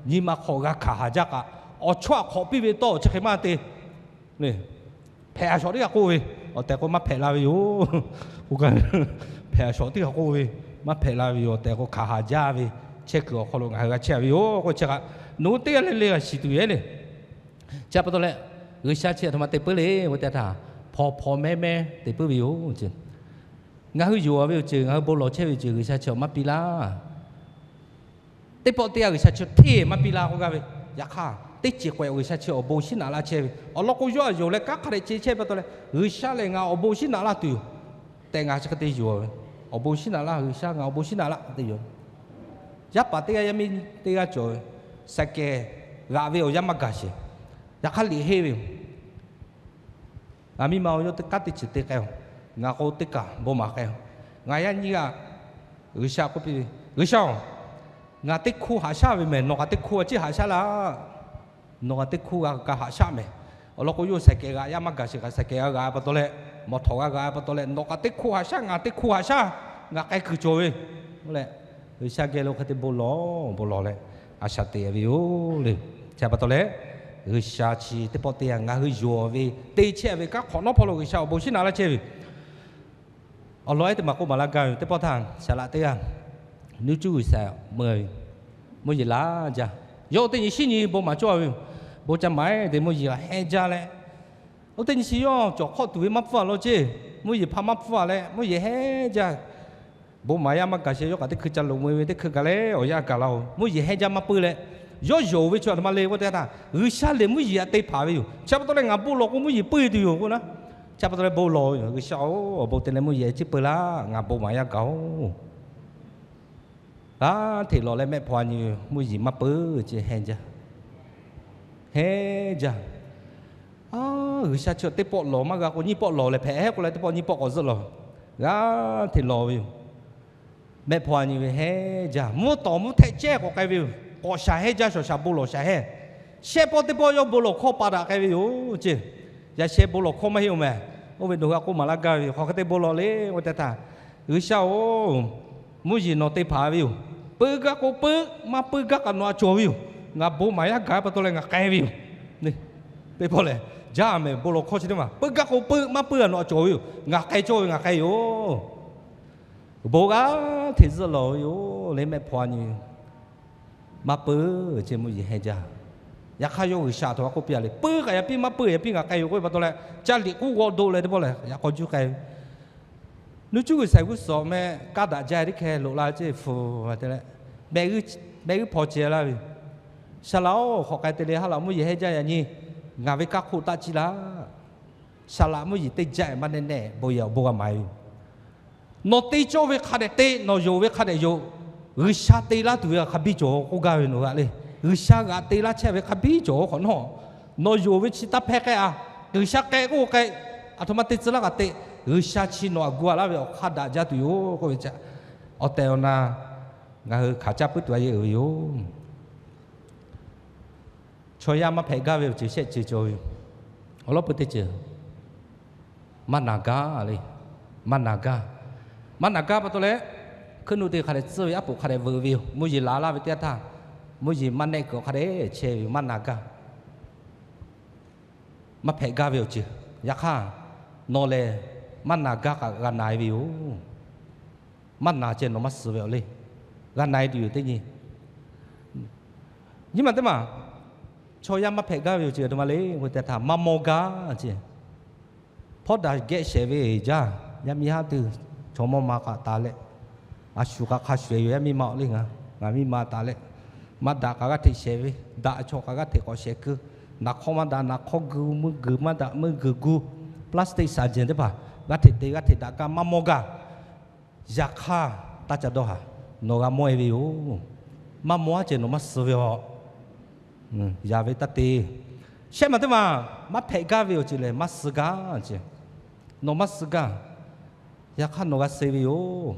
nyi ma hk'aw g'a hkanˍ haˍ jaˇ kaꞈ, awˬ chawˇ aꞈ hk'awꞈ piˇ ve tawˇ chi hk'e maˇ te. Hpehꞈ a shawˍ teˇ g'aˇ k'oˆ ve, awˬ tehˬ k'o maˇ hpehꞈ la ve yoˬ. Hpehꞈ a shawˍ teˇ g'aˇ k'oˆ ve, maˇ hpehꞈ la ve yoˬ. Awˬ tehˬ k'o hkanˍ haˍ jaˇ ve, chehˇ kuiˬ awˬ hk'aw lo ngaˬ hui g'a chehˇ ve yoˬ k'o chi kaꞈ, nawˬ hui teˇ g'aˇ le le g'a shiˍ tuˬ yoˬ le. Chi pa taw leh, G'uiˬsha chi aˬ htoꞈ ma te puiˉ le k'oˆ ve teˇ yanˇ htaˇ, hpawnˬ hpawnˬ mehˉ mehˉ te puiˉ ve yoˬ. Ngaˬ hui yonˍ ve awˬ ceuˬ, ngaˬ hui bon lawˬ chehˇ ve awˬ ceuˬ G'uiˬsha chi awˬ maˇ piˇ laˇ. Teˇ pawˆ teˇ yanˇ G'uiˬsha chi hteˇ maˇ piˇ laˇ k'oˆ gaˇ ve. Yaꞈ hk'aˇ teˇ ceuˬ k'awehꞈ G'uiˬsha chi awˬ bon shiˉ naꞈ laˇ chehˇ ve, awˬ lawn k'o yawˇ a yonˍ leh kanˉ hk'a dehꞈ ce chehˇ pa taw leh, G'uiˬsha lehˬ ngaˬ awˬ bon shiˉ naꞈ laˇ tuˬ yoˬ tehꞈ ngaˬ chi hk'e te yonˍ ve. Awˬ bon shiˉ naꞈ laˇ, G'uiˬsha ngaˬ awˬ bon shiˉ naꞈ laˇ te yoˬ. Yaˇ paˍ teˇ g'aˇ yaˇ miˇ teˇ g'aˇ cawˬ ve, saiˍ kehˬ g'aꞈ ve awˬ yanˇ maˇ gaˬ sheˍ. Yaꞈ hk'aˇ liꞈ henˇ ve yoˬ. Ngaˬ miˇ ma-oˬ, yawˇ teˇ kanˉ teˇ ceuˬ te k'ai-oˬ. Ngaˬ k'o teˇ kaˬ bon maˍ k'ai-oˬ. Ngaˬ yaˇ nyiˇ g'aˇ G'uiˬsha k'oˆ piˇ ve, G'uiˬsha-oˬ, ngaˬ teˇ hkoˇ haꞈ shaˉ ve mehˍ, nawˬ kaꞈ teˇ hkoˇ a ciˉ haꞈ shaˉ laˇ. Nawˬ kaꞈ teˇ hkoˇ g'a kaꞈ haꞈ shaˉ mehˍ. Awˬ lawn k'o yawˇ saiˍ kehˬ g'aꞈ yaˇ maˇ gaˬ sheˍ kaꞈ, saiˍ kehˬ g'a g'aꞈ pa taw leh, mawˬ htawꞈ g'a g'aꞈ pa taw leh, nawˬ kaꞈ teˇ hkoˇ haꞈ shaˉ, ngaˬ teˇ hkoˇ haꞈ shaˉ, ngaˬ k'ai kuiˬ cawˬ ve k'oˆ leh, G'uiˬsha geh lo hk'e te bon lawˬ bon lawˬ leh, a shaꞈ teꞈ ve yoˬ le. Chi pa taw leh, G'uiˬsha chi teˇ pawˆ teˇ yanˇ ngaˬ hui yonˍ ve te chehˇ ve kanˉ hk'awꞈ nawˉ hpawˇ lo G'uiˬsha awˬ bon shiˉ naꞈ laˇ chehˇ ve yoˬ. Awˬ lawn ehˉ teˇ maˬ k'oˆ maˍ laˇ gaˇ ve yoˬ. Teˇ pawˆ htaˇ, Saˍ laꞈ teˇ g'aˇ nuˇ cuˇ G'uiˬsha meuˇ ve, mvuhˇ yeˬ laˇ jaˇ. Yawˇ oˇ teˇ nyi shinˉ nyi bon maˍ cawˇ ve yoˬ. Bon ca maˍ-e tehꞈ mvuhˇ yeˬ g'a hehnˇ jaˇ leh, oˇ teˇ nyi shinˉ yawˇ cawˬ hk'awˆ tuˬ ve maˇ pfuhˇ a law ceˇ. Mvuhˇ yeˬ hpa maˇ pfuhˇ a leh mvuhˇ yeˬ hehnˇ jaˇ. Bon maˍ yaˇ maˇ gaˬ sheˍ, yawˇ kaꞈ teˇ hkui ca loꞈ mui ve teˇ hkui gaˬ leh awˬ yanˇ gaˬ la-oˬ. Mvuhˇ yeˬ hehnˇ jaˇ maˇ puiˉ leh, yawˇ yonˍ ve chi aˬ htoꞈ ma le k'oˆ teˇ htaˇ, G'uiˬsha lehˬ mvuhˇ yeˬ htaꞈ te hpanˍ ve yoˬ. Chi pa taw leh ngaˬ bon lawˬ k'o mvuhˇ yeˬ puiˉ tuˬ yoˬ k'oˆ naˉ. Chi pa taw leh bon lawˬ ve yoˬ. G'uiˬsha-oˬ, awˬ bon te leh mvuhˇ yeˬ ciˉ puiˉ laˇ, ngaˬ bon maˍ yaˇ gaˬ-oˬ. G'aˇ hteꞈ lawˬ leh mehˆ hpaw a nyi ve mvuhˇ yeˬ maˇ puiˉ ceˇ hehnˇ jaˇ. Hehnˇ jaˇ. G'uiˬsha chi teˇ pawˆ lawˬ maˇ g'a k'o nyiˇ pawˆ lawˬ leh hpehꞈ heˉ k'oˆ leh teˇ pawˆ nyiˇ pawˆ k'awꞈ zuhˆ lawˬ. G'aˇ hteꞈ lawˬ ve yoˬ. Mehˆ hpaw a nyi ve hehnˇ jaˇ. Mvuhˇ tawˍ mvuhˇ htehˆ cehˇ k'awꞈ k'ai ve yoˬ. K'awꞈ shaˍ hehnˇ jaˇ, shawˍ shaˍ bon lawˬ shaˍ hehnˇ. Shehˆ pawˆ teˇ pawˆ yawˇ bon lawˬ hkawˇ pa daꞈ k'ai ve yoˬ ceˇ. Yaꞈ sheh bon lawˬ hkawˇ maˇ heˆ-oˬ mehˍ. Oˇ ve nawˬ hui a k'oˆ maˍ laˇ gaˇ ve yoˬ. Hk'aˬ hk'e te bon lawˬ le k'oˆ ve teˇ htaˇ, G'uiˬsha-oˬ, mvuhˇ yeˬ nawˬ te hpanˍ ve yoˬ. Puiˉ gaˇ k'o puiˉ, maˇ puiˉ gaˇ kaꞈ nawˬ a cawˬ ve yoˬ. Ngaˬ bon maˍ yaˇ gaˬ pa taw leh ngaˬ k'ai ve yoˬ. Teˇ pawˆ lehˬ, jaˇ mehˍ bon lawˬ hkawˇ chi teˇ maˬ, puiˉ gaˇ k'o puiˉ, maˇ puiˉ a nawˬ a cawˬ ve yoˬ. Ngaˬ k'ai cawˇ ve ngaˬ k'ai yoˬ. Bon g'aˇ hteꞈ zuhˆ lawˬ ve yoˬ le mehˆ hpaw a nyi. Maˇ puiˉ ceˇ mvuhˇ yeˬ hehnˇ jaˇ. Yaꞈ hk'aˇ yawˇ G'uiˬsha a htoꞈ ma k'oˆ piˇ a le, puiˉ kaꞈ yaꞈ piˇ, maˇ puiˉ yaꞈ piˇ ngaˬ k'ai yoˬ k'oˆ ve pa taw leh, ca liꞈ k'oˆ g'aw do leh teˇ pawˆ lehˬ yaꞈ k'aw juˇ k'ai ve. Nuˇ cuˇ G'uiˬsha g'uˇ suhˍ meh kaˇ daꞈ jaˇ tiˉ hkeh loꞈ la ceˇ hpu te leh, mehˆ g'uˇ hpaw ceh laˇ ve, Saˍ laꞈ-oˬ, hk'aˬ k'ai te le ha laꞈ mvuhˇ yeˬ hehnˇ jaˇ yaꞈ nyi, ngaˬ ve kaˇ hk'oˆ taˆ ciˇ laˇ. Saˍ laꞈ mvuhˇ yeˬ teˇ jaˇ maˇ nehˆ nehˆ bon yehˬ awˬ bon g'a maˍ ve yoˬ. Nawˬ te cawˇ ve hk'a dehꞈ te, nawˬ yonˍ ve hk'a dehꞈ yonˍ. G'uiˬsha te laˇ tuˬ ve hk'a biˇ cawˬ k'oˆ gaˇ ve nawˬ hui a le. G'uiˬsha g'aꞈ te laˇ chehˇ ve hk'a biˇ cawˬ hk'awꞈ nawˉ, nawˬ yonˍ ve chi taˇ hpehˇ k'ehˆ a. G'uiˬsha k'ai k'oˆ k'ai, aˬ htoꞈ ma te tcuh laˇ kaꞈ te. G'uiˬsha chi nawˬ a gu a laˇ ve awˬ hk'aˇ daꞈ jaˇ tuˬ yoˬ k'oˆ ve, awˬ tehˬ awˬ na ngaˬ hui hkanˍ caˇ puiˉ tuˬ a yeˇ uiˍ ve yoˬ. Chaw yaˇ maˇ hpehꞈ gaˇ ve awˬ ceuˬ shehˆ ceuˬ cawˬ ve yoˬ. Awˬ lawn peu teˇ ceuˬ maˇ naˬ gaˇ le. Maˇ naˬ gaˇ. Maˇ naˬ gaˇ pa taw leh, hkuiˉ nuˆ te hk'a dehꞈ tcuhˇ ve aˉ poꞈ hk'a dehꞈ veuꞈ ve yoˬ. Mvuhˇ yeˬ laˬ laˇ ve teˇ yanˇ htaˇ, mvuhˇ yeˬ maˇ nehˆ kuiˬ awˬ hk'a dehꞈ chehˇ ve yoˬ. Maˇ naˬ gaˇ. Maˇ hpehꞈ gaˇ ve awˬ ceuˬ. Yaꞈ hk'aˇ, nawˬ lehˬ Maˇ naˍ gaˇ kaꞈ g'a na-e ve yoˬ. Maˇ naˍ ceh nawˬ maˇ suh ve awˬ le. G'a na-e tuˬ yoˬ teˇ nyi. Nyi ma teˇ maˬ, chaw yaˇ maˇ hpehꞈ gaˇ ve yoˬ ce, aˬ htoꞈ ma le k'o te htaˇ maˇ mawˇ gaˇ ce. Hpawˇ daꞈ geh shehˍ ve jaˇ, yaˇ miˇ haˉ teˇ chaw mawˇ ma k'aꞈ taˍ leh, a shu k'a hk'a shuˍ-eˬ yoˬ, yaˇ miˇ ma-oˬ le ngaˬ, ngaˬ miˇ ma taˍ leh, maˇ daꞈ kaꞈ g'aˇ hteꞈ shehˍ ve, daꞈ chaw kaꞈ g'aˇ hteꞈ k'awꞈ shehˍ keu, naˍ hk'awˇ maˇ daꞈ naˍ hk'awˇ gu, meuˇ guiˬ maˇ daꞈ meuˇ guiˬ gu, plastic surgeon teˇ hpaˍ g'aˇ hteꞈ te g'aˇ hteꞈ daꞈ kaˇ maˇ mawˇ gaˇ. Yaꞈ hk'aˇ, taˇ ca dawˇ haˍ, nawˬ g'a mawˇ-e ve yoˬ. Maˇ mawˇ-aˉ ceh nawˬ maˍ suh ve aˬ. Yaꞈ ve taˇ te. Shehˆ maˬ teˇ maˬ maˇ hpehꞈ gaˇ ve awˬ ceuˬ lehˬ maˇ suh gaˇ ce. Nawˬ maˇ suh gaˇ. Yaꞈ hk'aˇ nawˬ g'a suh ve yoˬ.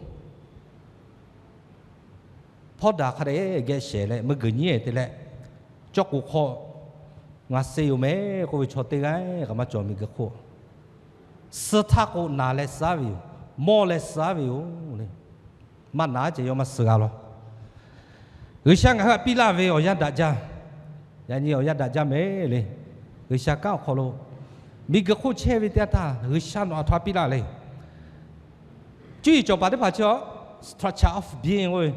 Hpawˇ daꞈ hk'a dehꞈ geh shehˍ leh meuˇ guiˬ nyiˉ-e te leh, cawˇ k'oˍ hk'aw ngaˬ suh yoˬ mehˍ k'oˆ ve chaw teˇ g'aˇ kaꞈ maˇ cawˬ miˬ guiˬ hk'oˆ. Suh htaˇ k'o naˍ leh suh-aˉ ve yoˬ. Mawˇ leh suh-aˉ ve yoˬ le. Maˇ naˍ-aˉ ceh yawˇ maˇ suh g'a law. G'uiˬsha ngaˬ hui htaꞈ piˇ laˇ ve awˬ yanˇ daꞈ jaˇ. Yaꞈ nyi awˬ yanˇ daꞈ jaˇ mehˍ le. G'uiˬsha kanˉ awˬ hk'aw lo miˬguiˬ hk'oˆ chehˇ ve teˇ yanˇ htaˇ G'uiˬsha nawˬ aˬ htoꞈ ma piˇ laˇ le. Cuˇ yiˍ cawˬ paˍ teˇ hpaˍ chi a, structure of being k'oˆ ve,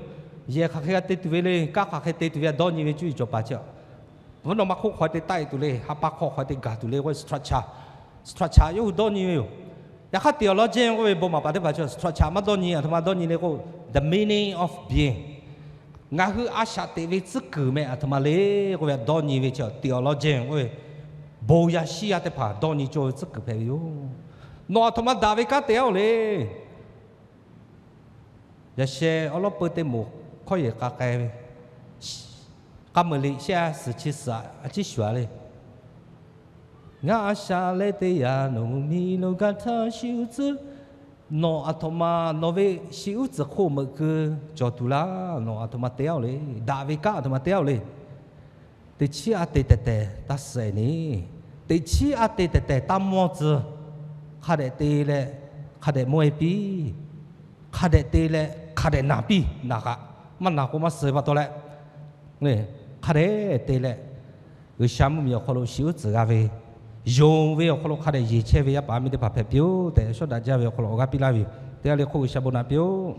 yehˬ hk'aˬ hk'e g'a te tuˬ ve le, kanˉ hk'aˬ hk'e te tuˬ ve a dawˇ nyi ve cuˇ yiˍ cawˬ paˍ chi a. Veuˉ nawˬ ma hk'oˆ hk'aw te taˆ-e tuˬ le, ha pa hk'aw hk'aw te gaˬ tuˬ le k'oˆ ve structure, structure yawˇ hui dawˇ nyi ve yoˬ. Yaꞈ hk'aˇ theologian k'oˆ ve bon maˍ paˍ teˇ hpaˍ chi a, structure maˇ dawˇ nyi, aˬ htoꞈ ma dawˇ nyi le k'o, the meaning of being. Ngaˬ hui a shaꞈ teꞈ ve tcuhˉ kuiˬ meh aˬ htoꞈ ma le k'oˆ ve a dawˇ nyi ve chi a, theologian k'oˆ ve bon yaˇ shiˉ yaˇ teˇ hpaˍ dawˇ nyi cawˇ ve tcuhˉ kuiˬ hpehꞈ ve yoˬ. Nawˬ aˬ htoꞈ ma daꞈ ve kanˉ te-aˉ-oˬ le. Yaꞈ sheh awˉ lawˉ peu teˇ moˍ hkawˇ yehˬ k'a k'ai ve, k'a meuˍ liꞈ shehˆ a suhˍ chi suhˍ a ciˉ shuˍ-a le. Ngaˬ a shaꞈ leh teˇ yanˇ nawˬ mvuhˇmiˬ lo gaˇ htaˇ shiˍ uˉ tcuhˉ, nawˬ aˬ htoꞈ ma nawˬ ve shiˍ uˉ tcuhˉ hk'oˆ meuꞈ keu cawˬ tuˬ laˇ. Nawˬ aˬ htoꞈ ma te-aˉ-oˬ le. Daꞈ ve kanˉ aˬ htoꞈ ma te-aˉ-oˬ le. Teˇ chiˉ a te tehˬ tehˬ taˇ suh-e ne. Teˇ chiˉ a te tehˬ tehˬ taˇ mawˇ tcuh. Hk'a dehꞈ te leh hk'a dehꞈ mawˇ-e piˇ. Hk'a dehꞈ te leh hk'a dehꞈ naˍ piˇ. Naˍ kaꞈ maˇ naˍ k'o maˇ suh pa taw leh, hk'a dehꞈ te leh G'uiˬsha mvuhˇmiˬ awˬ hk'aw lo shiˍ uˉ tcuhˉ g'a ve, yonˍ ve awˬ hk'aw lo hk'a dehꞈ yeˬ chehˇ ve yaˇ paˍ miˇ teˇ hpaˍ hpehꞈ piˇ-oˆ tehꞈ, shawˉ daꞈ jaˇ ve awˬ hk'aw lo awˬ g'aˇ piˇ laˇ ve yoˬ. Teˇ g'aˇ le hk'oˆ G'uiˬsha bon naꞈ piˇ-oˆ.